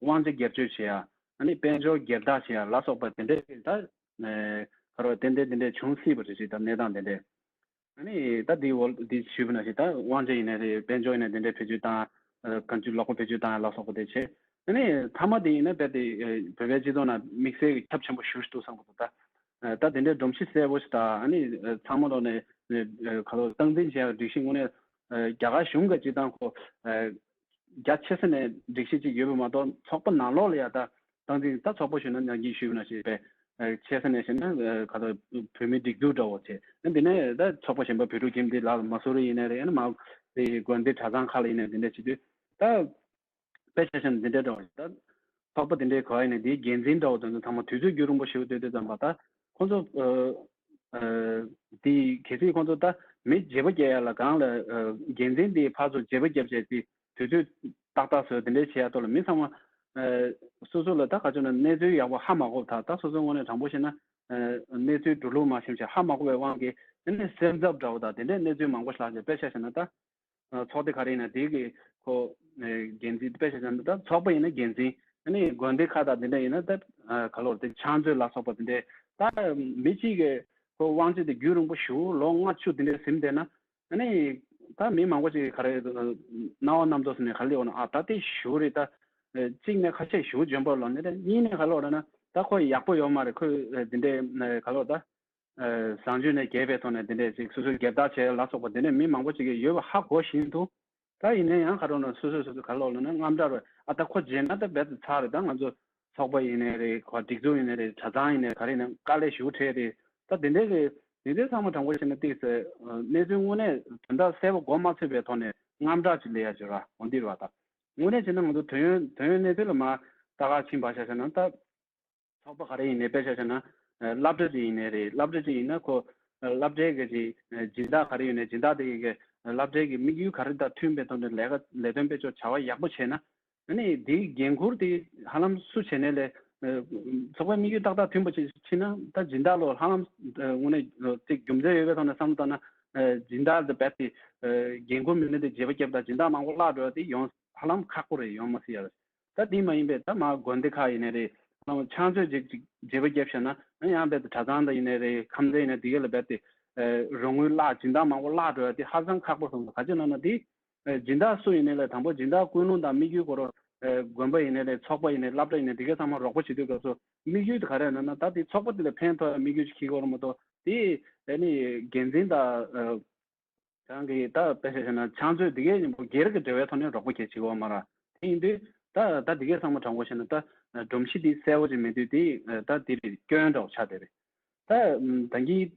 དབང་ཆ་སྒེར་གཅོད་བྱེད་ཡ། ཨ་ནི་དཔལ་འབྱོར་སྒེར་བདག་བྱེད་ཡ་ལ་སོགས་པ་དེ་འདྲའི་ད་ཨ་ག་རེ་ཏན་ཏན་དེ་འདྲའི་བྱུང་སྲིད་པ་རེད་ཅེས། ད་གནས་སྟངས་དེ་འདྲའི། ཨ་ནི་ད་འདི་འོག་འདི་ཞུས་པ་ནང་བཞིན་ད་དབང་ཆ་ཡིན་ནའི་རེད། དཔལ་འབྱོར་ཡིན་ནའི་དེ་འདྲའི་བེད་སྤྱོད་བཏང་། ཨ་གང་ཅི་ལོག་པ་བེད་སྤྱོད་བཏང་ཡ་ལ་སོགས་པ་དེ་བྱས། ཨ་ནི་མཐའ་མ་དེ་ཡིན་ན་རྦད་དེ་ཨ་བོད་པའི་སྤྱི་ཚོགས་ནང་དམིགས་བསལ་གྱི་ཁྱབ་ཆེན་པོ་ཞེ་པོ་ཅིག་འདུག་བསམ་གྱི་འདུག་ད་ ཨ་ད་དེ་འདྲའི་སྒྲོམ་གཞི་གསལ་པོ་ཞིག་དང་། ཨ་ནི་ཨ་ཚང་མ་ལོག་ནས་ཨ་ཨ་ག་ལོ་སྟངས་འཛིན་བྱེད་ཡག་སྒྲིག་གཞི་དངོས་གནས་ཨ་རྒྱ་གར་གཞུང་གི་སྤྱི་བཏང་ཁོ་ཨ་རྒྱ་ཆེ་ས་ནས་སྒྲིག་གཞི་ཅིག་ཡོད་པ་མ་གཏོགས། ཚོགས་པ་ནང་ལོགས་ལ་ཡ་ད་སྟངས་འཛིན། ད་ཚོགས་པ་ཞུས་ན་ནང་གི་ཞུས་ན་ཞེས་པའི་ཨ་ཆེ་ས་ནས་བཤད་ན་ཨ་ག་ལོ་བོད་མི་སྒྲིག་འཛུགས་འདྲ་བོ་བྱས། ཨ་འདི་ནས་ད་ཚོགས་པ་གཞན་པ་བོད་ཕྲུག་ཁྱིམ་སྡེ་ལ་མ་སུ་རི་ཡིན་ནའི་རེད། ཨ་ནི་མ་དེ་དགོན་སྡེ་གྲྭ་ཚང་ཁག་ལ་ཡིན་ནའི་འདི་འདྲ་བྱེད་དུས། ད་དཔེ་ཆ་བཞག་ན་འདི་འདྲའི་འདྲ་བོ་ཞིག་ད་ཚོགས་པ་འདི་འདྲའི་གོ་ཡིན་ནའི་འདིའི་འགན་འཛིན་འདྲ་བོ་དེ་ཚོ་ཚང་མ་དུས་ཚོད་བརྒྱུད་རིང་པོ་ཞིག་སྡོད་དུས་ཙམ་པ། ད་ཁོང་ཚོ་ཨ་ཨ་དེ་གལ་སྲིད་ཁོང་ཚོ་ད་མི་བརྗེ་པོ་རྒྱག་ཡ་ལ་སྒང་ལ་ཨ་འགན་འཛིན་དེ་ཕར་ཚུར་བརྗེ་པོ་རྒྱབ་བྱས་ཏེ་དུས་ཚོད་ཏག་ཏག་བཟོས་དེ་འདྲའི་བྱེད་ཡ་ཐོག་ལ། མི་ཚང་མ་ཨ་སོ་སོ་ལ་ད་ག་ཚོད་ན་གནས་ཚུལ་ཡག་པོ་ཧ་མ་གོ་བ། ད་ད་སོ་སོ་དངོས་གནས་དྲང་པོ་བཤད་ན་ཨ་གནས་ཚུལ་འགྲོ་ལུགས་མ་ཤེས་བྱས་ཧ་མ་གོ་བའི་དབང་གིས། ཨ་ནི་སེམས་འཚབ་འདྲ་བོ་དང་དེ་འདྲའི་གནས་ཚུལ་མང་པོ་ཞིག་ལྷག་བྱས། དཔེ་ཆ་བཞག་ན་ད་ཨ་ཚོགས་སྡེ་ག་རེ་ཡིན་ན་དེ་གི་ཁོ་ཨ་འགན་འཛིན། དཔེ་ཆ་བཞག་ན་ད་ཚོགས་པ་ཡིན་ན་འགན་འཛིན། ཨ་ནི་དགོན་སྡེ་ཁག་དང་དེ་འདྲ་ཡིན་ན་ད་ཨ་ག་ལོར་དེ་ཕྱག་མཛོད་ལ་སོགས་པ་དེ་འདྲའི། ད་མི་གཅིག་གི་ཁོ་དབང་ཆ་དེ་རྒྱུན་རིང་པོ་ཞེ་པོ་ལོ་ལྔ་བཅུ་དེ་འདྲའི་ཟིན་བསྡད་ན། ཨ་ནི་ད་མི་མང་པོ་ཅིག་ག་རེ་སྣང་བ་རྣམ་རྟོག་ཟེར་ནས་ག་རེ་ཡོང་ན། ཨ་ད་དེ་ཞེ་པོ་རེད། ད་ཨ་གཅིག་ནས་ཁ་ཤས་ཞེ་པོ་འཇོན་པོ་ལོག་ནས་རེད། གཉིས་ནས་ག་ལོར་ན་ད་ཁོ་ཡག་པོ་ཡོད་མ་རེད། ཁོས་ཨ་དེ་འདྲའི་ཨ་ག་ལོར་ད་ཨ་བཟང་སྤྱོད་ནས་རྒྱས་པའི་ཐོག་ནས་དེ་འདྲས་ཅིག་སོ་སོའི་སྒེར་བདག་བྱས་ལ་སོགས་པ་དེ་འདྲས་མི་མང་པོ་ཅིག་གིས་ཡོད་པ་ཧ་གོ་བཞིན་དུ། ད་ཡིན་ན་ཡང་ག་རེ་ལབ་ན་སོ་སོས་སོ་སོ་ག་ལོག་ལབ་ན་དངངས་སྐྲག་རེད། ཨ་ད་ཁོ་བརྗེས་ན་ད་རྦད་དེ་ཚར་རེད། ད་ང་ཚོ་ཚོགས་པ་ཡིན་ནའི་རེད། ཁོ་སྒྲིག་འཛུགས་ཡིན་ནའི་རེད། གྲྭ་ཚང་ཡིན་ནའི་ག་རེ་ཡིན་ནའི་དཀའ་ལས་ཞེ་པོ་འཕྲད་རེད། ད་དེ་འདྲས་རེད། དེ་འདྲས་ཚང་མ་དྲང་པོ་བཤད་ན་ཏིག་ཙམ་གནས་ཚུལ་དངོས་གནས་དོན་དག་གསལ་པོ་གོ་མ་ཚོད་པའི་ཐོག་ནས་དངངས་སྐྲག་ཅིག་སླེབས་ཡ་ཅིག་ར་འོ་འདི་རེད་བ། ད་དངོས་གནས་བྱས་ན་ང་ཚོ་དོན་ཡོད་དོན་ཡོད་གནས་ཚུལ་ལ་མ་ལྟ་ག་ཕྱིན་པ་ཆ་བཞག་ན། ད་ཚོགས་པ་ག་རེ་ཡིན་ནའི་དཔེ་ཆ་བཞག་ན་ཨ་སློབ་གྲྭ་ཅིག་ཡིན་ནའི་རེད། སློབ་གྲྭ་ཅིག་ཡིན་ན་ཁོ་ཨ་སློབ་གྲྭའི་གི་ཅིག་ཨ་སྦྱིན་བདག་ག་རེ་ཡོད་ནའི་སྦྱིན་བདག་དེ་གི་གི་ཨ་སློབ་གྲྭའི་གི་དམིགས་ཡུལ་ག་རེ་དང་མཐུན་པའི་ཐོག་ནས་ལས་ཀ་ལས་དོན་སྤེལ་ཕྱོགས་བྱ་བ་ཡག་པོ་བྱས་ན། ཨ་ནི་དེའི་འགན་འཁུར་དེ་ཧ་ལམ་སུ་བྱས་ནའི་ལས་ཨ་ཚོགས་པའི་དམིགས་ཡུལ་ཏག་ཏག་མཐུན་པོ་ཅིག་ཕྱིན་ན། ད་སྦྱིན་བདག་ལོ་ཧ་ལམ་ཨ་དངོས་གནས་ཨ་ཅིག་རྒྱུ་མཚན་ཡོད་པའི་ཐོག་ནས་བསམ་བློ་བཏང་ན། ཨ་སྦྱིན་བདག་དེ་རྦད་དེ་ཨ་འགན་འཁུར་མི་སྣ་དེ་བརྗེ་པོ་རྒྱབ་དང་སྦྱིན་བདག་མང་པོ་བརླག་འགྲོ་ཡ་དེ་ཡོང་ཧ་ལམ་ཁག་པོ་རེད། ཡོང་མ་སྲིད་ཡ་རེད། ད་དེ་མ་ཡིན་པའི་ད་མ་དགོན་སྡེ་ཁག་ཡིན་ནའི་རེད། ཕྱག་མཛོད་ཅིག་ཅིག་བརྗེ་པོ་བརྒྱབ་བཞག་ན། ཡང་རྦད་དེ་གྲྭ་ཚང་དང་ཡིན་ནའི་རེད། ཁམས་ཚན་ཡིན་ནའི་དེ་ག་ལ་རྦད་དེ་ཨ་རོགས་དངུལ་བརླག་སྦྱིན་བདག་མང་པོ་བརླག་འགྲོ་ཡ་དེ་ཧ་ཅང་ཁག་པོ་སོང་། ག་ཅི་ལབ་ན་དེ་ཨ་སྦྱིན་བདག་སུ་ཡིན་ནའི་ལས་དང་པོ་སྦྱིན་བདག་ཀུན་སློང་དང་དམིགས་ཡུལ་སྐོར་རོ། ཨ་དགོན་པ་ཡིན་ནའི་རེད། ཚོགས་པ་ཡིན་ནའི་སློབ་གྲྭ་ཡིན་ནའི་དེ་ག་ཚང་མ་རོགས་པ་བྱེད་དུས་སྐབས་སུ་དམིགས་ཡུལ་དེ་ག་རེ་ཡིན་ན། ད་དེ་ཚོགས་པ་དེ་ལ་ཕན་ཐོགས་ཡ་དམིགས་ཡུལ་ཅིག་འཁྱེར་དགོས་རེད་མ་གཏོགས། དེ་ཨ་ནི་འགན་འཛིན་དང་ཨ་རང་གི་ད་དཔེ་ཆ་བཞག་ན་ཕྱག་མཛོད་འདི་གའི་མཉམ་པོ་སྒེར་གྱི་འབྲེལ་བའི་ཐོག་ནས་རོགས་པ་གལ་ཆེ་བ་མ་རེད། དེ་ཡིན་དུས་ད་ད་འདི་གའི་ཚང་མ་དྲང་པོ་བཤད་ན། ད་སྒྲོམ་གཞི་འདི་གསལ་པོ་ཅིག་མེད་དུས་དེ་ད་འདི་རེད། སྐྱོན་འདྲ་བོ་ཆགས་བསྡད་རེད། ད་ད་གིན་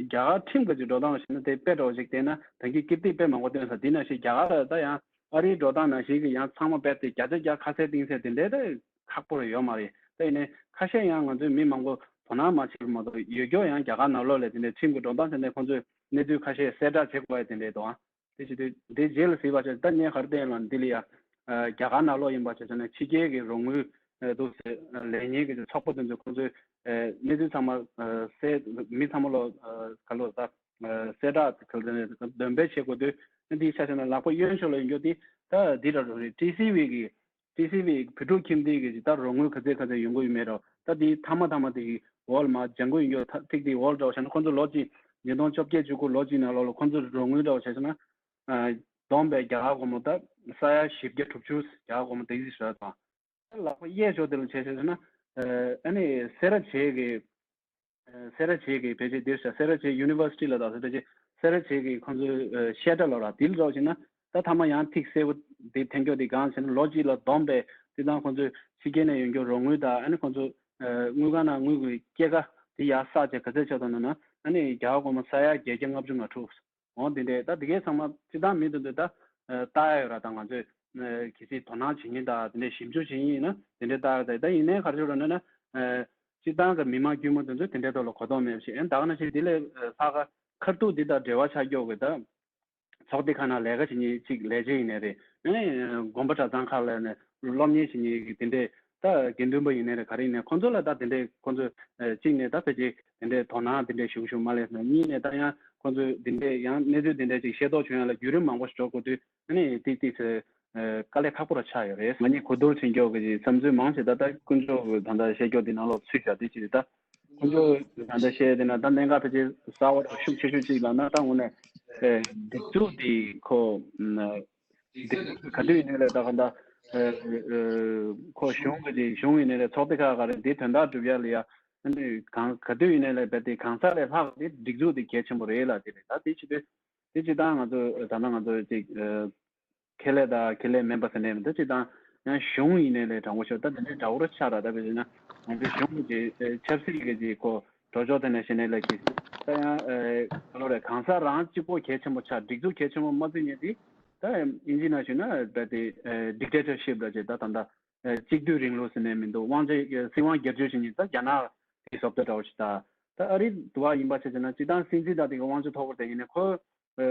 རྒྱ་གར་ཁྲིམས་ཀྱི་འགྲོ་སྟངས་བཤད་ན། དེ་དཔེ་འདྲ་བོ་ཞིག་བལྟས་ན། ད་གིན་ཀིརྟི་དཔེ་མང་པོ་བཏོན་ས་འདི་ནང་བཞིན་རྒྱ་གར་ལ་ད་ཡང་ཨ་རིའི་འགྲོ་སྟངས་ནང་བཞིན་གྱི་ཡང་ཚང་མ་རྦད་དེ་བརྒྱ་ཆ་བརྒྱ་ཁ་གསལ་གཏིང་གསལ་དེ་འདྲའི་ད་ཁག་པོ་རེ་ཡོད་མ་རེད། ད་ཡིན་ནའི་ཁ་ཤས་ཡང་ང་ཚོའི་མི་མང་པོ་དོ་སྣང་མ་བྱེད་པ་མ་གཏོགས། ཡོད་རྒྱུ་ཡང་རྒྱ་གར་ནང་ལོགས་ལ་དེ་འདྲའི་ཁྲིམས་ཀྱི་འགྲོ་སྟངས་དེ་འདྲའི་ཁོང་ཚོས་གནས་ཚུལ་ཁ་ཤས་གསལ་བསྒྲགས་བྱེད་དགོས་ཡ་དེ་འདྲའི་འདུག་ཨ། དེ་བྱེད་དུས་དེ་རྗེས་ལ་གཟིགས་པ་བྱས། ད་ངས་ག་རེ་བསྟན་ལབ་ན། འདི་ལ་ཡ་ཨ་རྒྱ་གར་ནང་ལོགས་ཡིན་པ་བྱས་ཙང་ནས་ཕྱི་རྒྱལ་གྱི་རོགས་དངུལ་ཨ་འདུག་ཟེར་ལེན་མཁན་གྱི་ཚོགས་པ་དེ་ཚོས་ཁོང་ཚོས་ཨ་གནས་ཚུལ་ཚང་མ་ཨ་གསལ། མི་ཚང་མ་ལོ་ཨ་ག་ལོ་ད་ཨ་གསལ་བསྒྲགས་ག་ལ་འདོན་སྤེལ་བྱེད་དགོས་དུས། འདི་ཆ་བཞག་ན་ལག་པ་གཡོན་ཕྱོགས་ལ་ཡོད་རྒྱུ་དེ་ད་འདི་འདྲ་རེད། ཊི་སི་ཝི་གི་ཊི་སི་ཝི་བོད་ཕྲུག་ཁྱིམ་སྡེ་གི་ད་རོགས་དངུལ་ག་ཚད་ག་ཚད་ཡོང་གི་ཡོད་མེད་རོ། ད་དེའི་མཐའ་མ་མཐའ་མ་དེ་གི་འོག་ལ་མར་ལྗང་གུ་ཡིན་རྒྱུ་ད་ཐིག་དེའི་འོག་ལ་འདྲ་བ་བྱས་ན། ཁོང་ཚོ་ལོ་གཅིག་ཉིས་སྟོང་བཅོ་བརྒྱད་བཅུ་དགུ་ལོ་གཅིག་ནང་ལོགས་ལ་ཁོང་ཚོ་རོགས་དངུལ་འདྲ་བ་བྱས་ན། ཨ་བསྡོམས་པས་རྒྱ་གར་སྒོར་མོ་ད་ས་ཡ་བཞི་བརྒྱ་དྲུག་ཅུ་རྒྱ་གར་སྒོར་མོ་དེ་ཞིག་ཞོག་དང་། ལག་པ་གཡས་ཕྱོགས་དེ་ལ་བྱས་བྱས་ན། ཨ་ཨ་ནི་སེ་ར་བྱེས་ཀྱི་ཨ་སེ་ར་བྱེས་ཀྱི་ཕལ་ཆེར་འདིར་ཤ་སེ་ར་བྱེས་ཡུ་ནི་ཝར་སི་ཊི་ལ་དྭགས་སེ་ར་བྱེས་སེ་ར་བྱེས་ཀྱི་ཁོང་ཚོའི་ཨ་བཤད་གྲྭ་ལ་ར་དེ་ལ་འདྲ་བ་བྱས་ན། ད་མཐའ་མ་ཡང་ཐིག་གསལ་པོ་དེ་འཐེན་རྒྱུ་དེ་གང་བྱས་ན། ལོ་གཅིག་ལ་བསྡོམས་པས་དེ་དང་ཁོང་ཚོས་ཕྱི་རྒྱལ་ནས་ཡོང་རྒྱུ་རོགས་དངུལ་དང་། ཨ་ནི་ཁོང་ཚོ་ཨ་དངུལ་ཁང་ནང་དངུལ་གྱི་སྐྱེད་ཀ་དེ་ཡར་བསགས་བྱས་ག་ཚད་ཆགས་འདུག་ན་ན། ཨ་ནི་རྒྱ་གར་སྒོར་མོ་ས་ཡ་བརྒྱད་བརྒྱ་ལྔ་བཅུ་ང་དྲུག་འོ་འདི་འདྲས། ད་འདི་གའི་ཚང་མ་སྤྱིར་བཏང་མི་དེ་ཚོས་ད་ཨ་ལྟ་ཡ་ཡོད་ར། ད་ང་ཚོས་ཨ་གལ་སྲིད་དོ་སྣང་བྱེད་མཁན་དང་དེ་འདྲས་ཞིབ་འཇུག་བྱེད་མཁན་ཡིན་ན་དེ་འདྲས་ལྟ་ཡ་ད། ད་ཡིན་ནའི་ག་རེ་ཞུ་ར་ན་ན། ཨ་སྤྱིར་བཏང་གི་མི་མང་དཀྱུས་མ་དེ་ཚོས་དེ་འདྲའི་ཐོག་ལ་གོ་རྟོགས་མེད་པ་ཞིག་ཨེ་ད་ག་ནང་བཞིན་དེ་ལས་ཨ་ལྷག་ག་ཁ་ཐུག་འདི་དང་འབྲེལ་བ་ཆགས་ཀྱོག་གི་ད་ཚོགས་སྡེ་ཁག་ནང་ལས་ཀ་བྱེད་མཁན་གཅིག་ལས་བྱེད་ཡིན་ནའི་རེད། ཨ་ནི་དགོན་པ་གྲྭ་ཚང་ཁག་ལ་ནས་སློབ་གཉེར་བྱེད་མཁན་གྱི་དེ་འདྲའི་ད་དགེ་འདུན་པ་ཡིན་ནའི་རེད། ག་རེ་ཡིན་ནའི་ཁོང་ཚོ་ལ་ད་དེ་འདྲའི་ཁོང་ཚོས་ཨ་གཅིག་ནས་ད་ཕལ་ཆེར་དེ་འདྲའི་དོ་སྣང་དེ་འདྲའི་ཞུ་ཞུ་མ་ལས་སོང་། གཉིས་ནས་ད་ཡང་ཁོང་ཚོས་དེ་འདྲའི་ཡང་གནས་ཚུལ་དེ་འདྲའི་ཅིག་ཤེས་རྟོགས་བྱུང་ཡ་ལ་བརྒྱུད་རིམ་མང་པོ་ཞིག་འགྲོ་དགོས་དུས། ཨ་ནི་ཏིག་ཏིག་ཙམ་ཨ་དཀའ་ལས་ཁག་པོ་ར་ཆགས་ཡོད་རེད། ང་གཉིས་གོ་བསྡུར་བྱེད་མཁན་གྱི་བསམ་ཚུལ་མང་ཆེ་ད་ལྟ་དཀོན་མཆོག་གི་ད་ལྟ་བཤད་རྒྱུ་འདི་ནང་ལོགས་ཚུད་བཞག་དེ་ཅི་རེད། ད་དཀོན་མཆོག་གི་ད་ལྟ་བཤད་དེ་ན་ད་གནད་འགག་ཕལ་ཆེར་གསར་བ་ར་ཤུགས་ཆེ་ཤོས་ཅིག་ལབ་ན། ད་དངོས་གནས་ཨ་སྒྲིག་འཛུགས་འདི་ཁོ་ཨ་འདི་ག་དུས་ཡིན་ནའི་ལས་ད་ག་ད་ཨ་ཨ་ཁོ་གཞུང་གི་འདི་གཞུང་ཡིན་ནའི་ལས་ཚོགས་སྡེ་ཁག་ག་རེ་འདི་དོན་དག་སྒྲུབ་ཡ་ལ་ཡ་ ཨ་ནི་གང་ག་དུས་ཡིན་ནའི་ལས་རྦད་དེ་གང་ཟག་ལས་ལྷག་དེ་སྒྲིག་འཛུགས་དེ་གལ་ཆེན་པོ་རེད་ལབ་དེ་རེད། ད་དེ་བྱེད་དུས་དེ་སྤྱིར་བཏང་ང་ཚོ་ད་ལྟ་ང་ཚོ་ཅིག་ཨ་ཁེ་ལས་དང་ཁེ་ལས་མིན་པ་ཟེར་ནས་མི་འདུག་སྤྱིར་བཏང་ཡང་གཞུང་ཡིན་ནའི་ལས་དྲང་པོ་ཤོད། ད་དེ་འདྲའི་འདྲ་བོ་ར་ཆགས་ར། ད་དཔེ་བྱས་ན་ང་ཚོའི་གཞུང་གི་ཨ་ཆབ་སྲིད་ཀྱི་ཅིག་ཁོ་གྲོས་ཆོད་དེ་ནས་བྱས་ནའི་ལས་ཀྱི་ད་ཡང་ཨ་ག་ལོ་རེད། གང་ཟག་རང་གཅིག་པོ་གལ་ཆེན་པོ་ཆགས། སྒྲིག་འཛུགས་གལ་ཆེན་པོ་མ་བརྩི་མཁན་དེ་ད་ཨིན་ཇི་ནང་ཞུས་ན་རྦད་དེ་ཨ་ཌིག་ཊེ་ཊར་ཤིབ་ལབ་བྱས། ད་ད་ལྟ་ཨ་གཅིག་སྡུད་རིང་ལུགས་ཟེར་ནས་མི་འདུག་དབང་ཆ་ཨ་སྲིད་དབང་བསྒྱུར་བཅོས་བྱེད་མཁན་ད་རྒྱ་ནག་གི་བཟོ་ལྟ་འདྲ་བོ་ཞིག་ད་ད་ཨ་རི་དུ་བ་ཡིན་པ་བྱས་བྱས་ན་སྤྱིར་བཏང་སྲིད་འཛིན་དང་དེ་གི་དབང་ཆ་མཐོ་པོ་དེ་ཡིན་ནའི་ཁོ་ཨ་ཨ་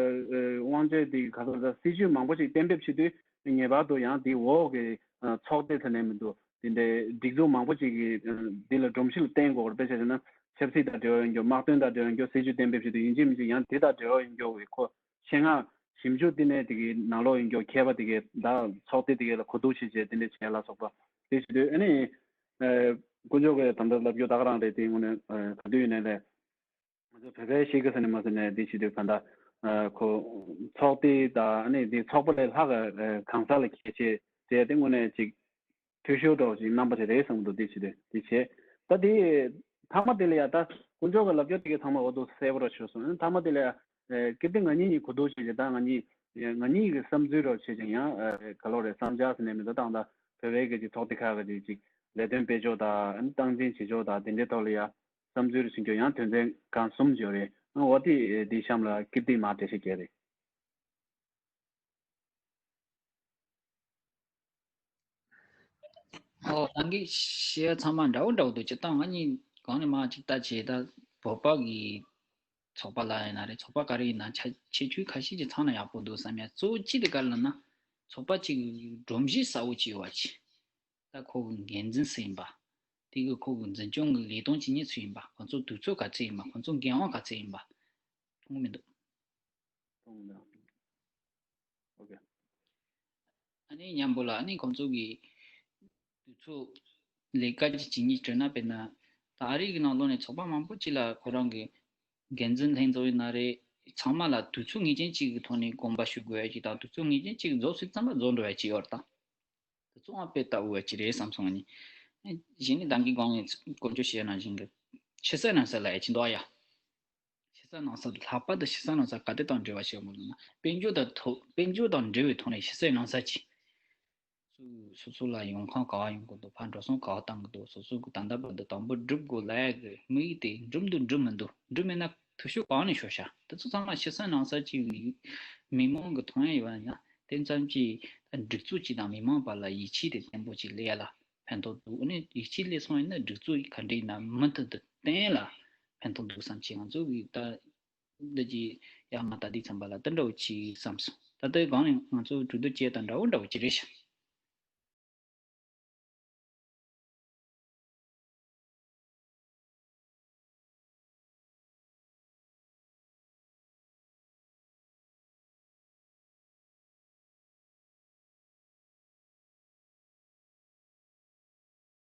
དབང་ཆ་དེ་ག་ཚོད་ད་སྲིད་ཇུས་མང་པོ་ཞིག་གཏན་འབེབས་བྱེད་དུས་ངེས་པར་དུ་ཡང་དེ་འོག་གི་ཨ་ཚོགས་སྡེ་ཟེར་ནས་མི་འདུག་དེ་འདྲའི་སྒྲིག་འཛུགས་མང་པོ་ཞིག་གིས་ཨ་དེ་ལ་སྒྲོམ་གཞི་ལ་བརྟེན་དགོས་པར། དཔེ་བྱས་བྱས་ན་ཆབ་སྲིད་དང་འབྲེལ་བ་ཡོད་མཁན། དམག་དོན་དང་འབྲེལ་བ་ཡོད་མཁན། སྲིད་ཇུས་གཏན་འབེབས་བྱེད་དུས་ཡིན་གཅིག་མིན་གཅིག་ཡང་དེ་དང་འབྲེལ་བ་ཡོད་མཁན་གྱི་ཁོ་ཆེད་མངགས་ཞིབ་འཇུག་ལྟེ་གནས་དེ་གའི་ནང་ལོགས་ཡིན་མཁན་མཁས་པ་དེ་གའི་ད་ཚོགས་སྡེ་དེ་གའི་ལ་གོ་བསྡུར་བྱས་བྱས་དེ་འདྲ་བྱས་ལ་སོགས་པ་དེ་བྱེད་དུས། ཨ་ནི་ཨ་དཀོན་མཆོག་གིས་ད་ལྟ་ལབ་རྒྱུ་ད་ག་རང་རེད། དེ་དངོས་གནས་ཨ་ག་དུས་ཡིན་ནའི་ལས་ང་ཚོ་བོད་པའི་གཤིས་ཀ་ཟེར་ནས་མ་ཟེར་ནས་དེ་བྱེད་དུས་ག་ད་ཨ་ཁོ་ཚོགས་སྡེ་དང་ཨ་ནི་དེ་ཚོགས་པ་ལས་ལྷག་ག་ཨ་གང་ཟག་ལ་གལ་ཆེ་དེ་དེ་དངོས་གནས་ཅིག་འཐུས་ཤོར་འདྲ་བོ་ཞིག་རྣམ་པ་ཞིག་རེད་བསམ་གྱི་འདུག་དེ་བྱེད་དུས་དེ་བྱས། ད་དེ་མཐའ་མ་དེ་ལ་ཡ་ད་དཀོན་མཆོག་གི་ལབ་རྒྱུ་དེ་གའི་ཚང་མ་འོ་འདུག་གསལ་པོ་ར་ཤོར་སོང་། ཨ་ནི་མཐའ་མ་དེ་ལ་ཡ་ཨ་གལ་ཏེ་ང་གཉིས་གཉིས་གོ་བསྡུར་བྱས་ཀྱི་ད་ང་གཉིས་ང་གཉིས་ཀྱི་བསམ་ཚུལ་ར་བྱས་ཀྱང་ཡང་ཨ་ག་ལོ་རེད། བསམ་འཆར་ཟེར་ནས་མི་འདུག་ད་ད་བོད་པའི་གི་ཅིག་ཚོགས་སྡེ་ཁག་གི་ཅིག་ཅིག་ལས་དོན་སྤེལ་ཕྱོགས་དང་ཨ་ནི་སྟངས་འཛིན་བྱེད་ཕྱོགས་དང་དེ་འདྲའི་ཐོག་ལ་ཡ་བསམ་ཚུལ་རེ་ཞུ་རྒྱུ་ཡང་དོན་ཚན་གང་གསུམ་ཡོད་རེད། ཨ་འོ་དེ་དེ་གཤམ་ལ་ཀིརྟི་མར་འགྲེལ་བཤད་རྒྱག་རེད། ཨོ། ད་གིན་བཤད་ཚང་མ་འདྲ་བོ་འདྲ་བོ་འདུག་སྤྱིར་བཏང་ང་གཉིས་གོང་ནས་མར་ཅིག་ལྟ་བྱས། ད་བོད་པ་གི་ཚོགས་པ་ལ་ཡིན་ན་རེད། ཚོགས་པ་ག་རེ་ཡིན་ན་ཆ་ཁྱད་ཆོས་ཁ་ཤས་ཅིག་ཚང་ན་ཡག་པོ་འདུག་བསམ་ཡ། གཙོ་བོ་གཅིག་དེ་ག་རེ་ལབ་ན་ཚོགས་པ་གཅིག་སྒྲོམ་གཞི་གསལ་བོ་གཅིག་ཡོད་པ་ཅིག་ད་ཁོ་གི་འགན་འཛིན་སུ་ཡིན་པ། དེ་གི་ཁོ་གི་འཛིན་སྐྱོང་གི་ལས་དོན་བྱེད་མཁན་སུ་ཡིན་པ། ཁོ་ཚོ་དུས་ཚོད་ག་ཚོད་ཡིན་པ། ཁོ་ཚོ་འགན་དབང་ག་ཚོད་ཡིན་པ་མཐོང་གི་མི་འདུག་མཐོང་གི་མི་འདུག་ཨོ་ཁེ། ཨ་ནི་མཉམ་པོ་ལ་ཨ་ནི་ཁོང་ཚོ་གི་དུས་ཚོད་ལས་ཀ་ཅིག་བྱེད་མཁན་བྱུང་ན། དཔེར་ན་ད་ཨ་རི་གི་ནང་ལོགས་ནས་ཚོགས་པ་མང་པོ་ཅིག་ལ་ཁོ་རང་གི་འགན་འཛིན་ལྷན་ཚོགས་ཡིན་ན་རེད། ཚང་མ་ལ་དུས་ཚོད་ངེས་ཅན་གཅིག་གི་ཐོག་ནས་དགོངས་པ་ཞུ་དགོས་ཡ་ཅིག་དང་། དུས་ཚོད་ངེས་ཅན་གཅིག་རྫོགས་ཚར་ཙམ་པ་རྫོགས་འགྲོ་ཡ་ཅིག་ཡོད་རེད་ད། དེ་ཚོ་ཨ་དཔེ་ལྟ་བུ་ཅིག་རེད་བསམ་སོང་ང་གཉིས། གཞི་ནས་ད་གིན་གོང་ནས་དཀོན་མཆོག་བཤད་ནང་བཞིན་གྱི་ཕྱི་གསལ་ནང་གསལ་ལབ་ཡ་ཅིག་འདུག་ཨ་ཡ། ཕྱི་གསལ་ནང་གསལ། ལྷག་པར་དུ་ཕྱི་གསལ་ནང་གསལ་ག་དེ་དང་འབྲེལ་བ་བྱེད་དགོས་ལབ་ན། དཔལ་འབྱོར་དང་ཐོག་དཔལ་འབྱོར་དང་འབྲེལ་བའི་ཐོག་ནས་ཕྱི་གསལ་ནང་གསལ་གྱི། སོ་སོ་ལ་ཡོང་ཁུངས་ག་པར་ཡོང་གི་འདུག་ཕར་འགྲོ་སོང་ག་པར་བཏང་གི་འདུག་སོ་སོ་གི་ད་ལྟ་བར་དུ་དང་པོ་སྒྲུབ་དགོས་ལབ་ཡ་གི་དམིགས་ཡུལ་དེ་འགྲུབ་འདུག་འགྲུབ་མི་འདུག་འགྲུབ་མེད་ན་འཐུས་ཤོར་གང་ནས་ཤོར་ཤག་དེ་ཚོ་ཚང་མ་ཕྱི་གསལ་ནང་གསལ་གྱི་མི་མང་གི་མཐོང་ཡ་ཡོད་ན། དེ་ཙམ་གྱིས་སྒྲིག་འཛུགས་གཅིག་དང་མི་མང་བར་ལ་ཡིད་ཆེས་དེ་བརྟན་པོ་ཅིག་སླེབས་ཡ་ལ་ཕན་ཐོགས་འདུག་ཨ་ནི་ཡིད་ཆེས་སླེབས་སོང་ཡིན་ན་སྒྲིག་འཛུགས་ག་འདྲ་ཡིན་ན་མུ་མཐུད་དུ་བརྟན་ལ་ཕན་ཐོགས་འདུག་བསམ་གྱི། ང་ཚོ་གི་ད་འདི་གི་ཡ་ང་ད་ལྟའི་ཚན་པ་ལ་དེ་འདྲ་བོ་ཅིག་བསམ་སོང་། ད་ལྟའི་སྒང་ནས་ང་ཚོ་གྲོས་བསྡུར་བྱས་དང་འདྲ་བོ་འདྲ་བོ་ཅིག་རེད་ཤག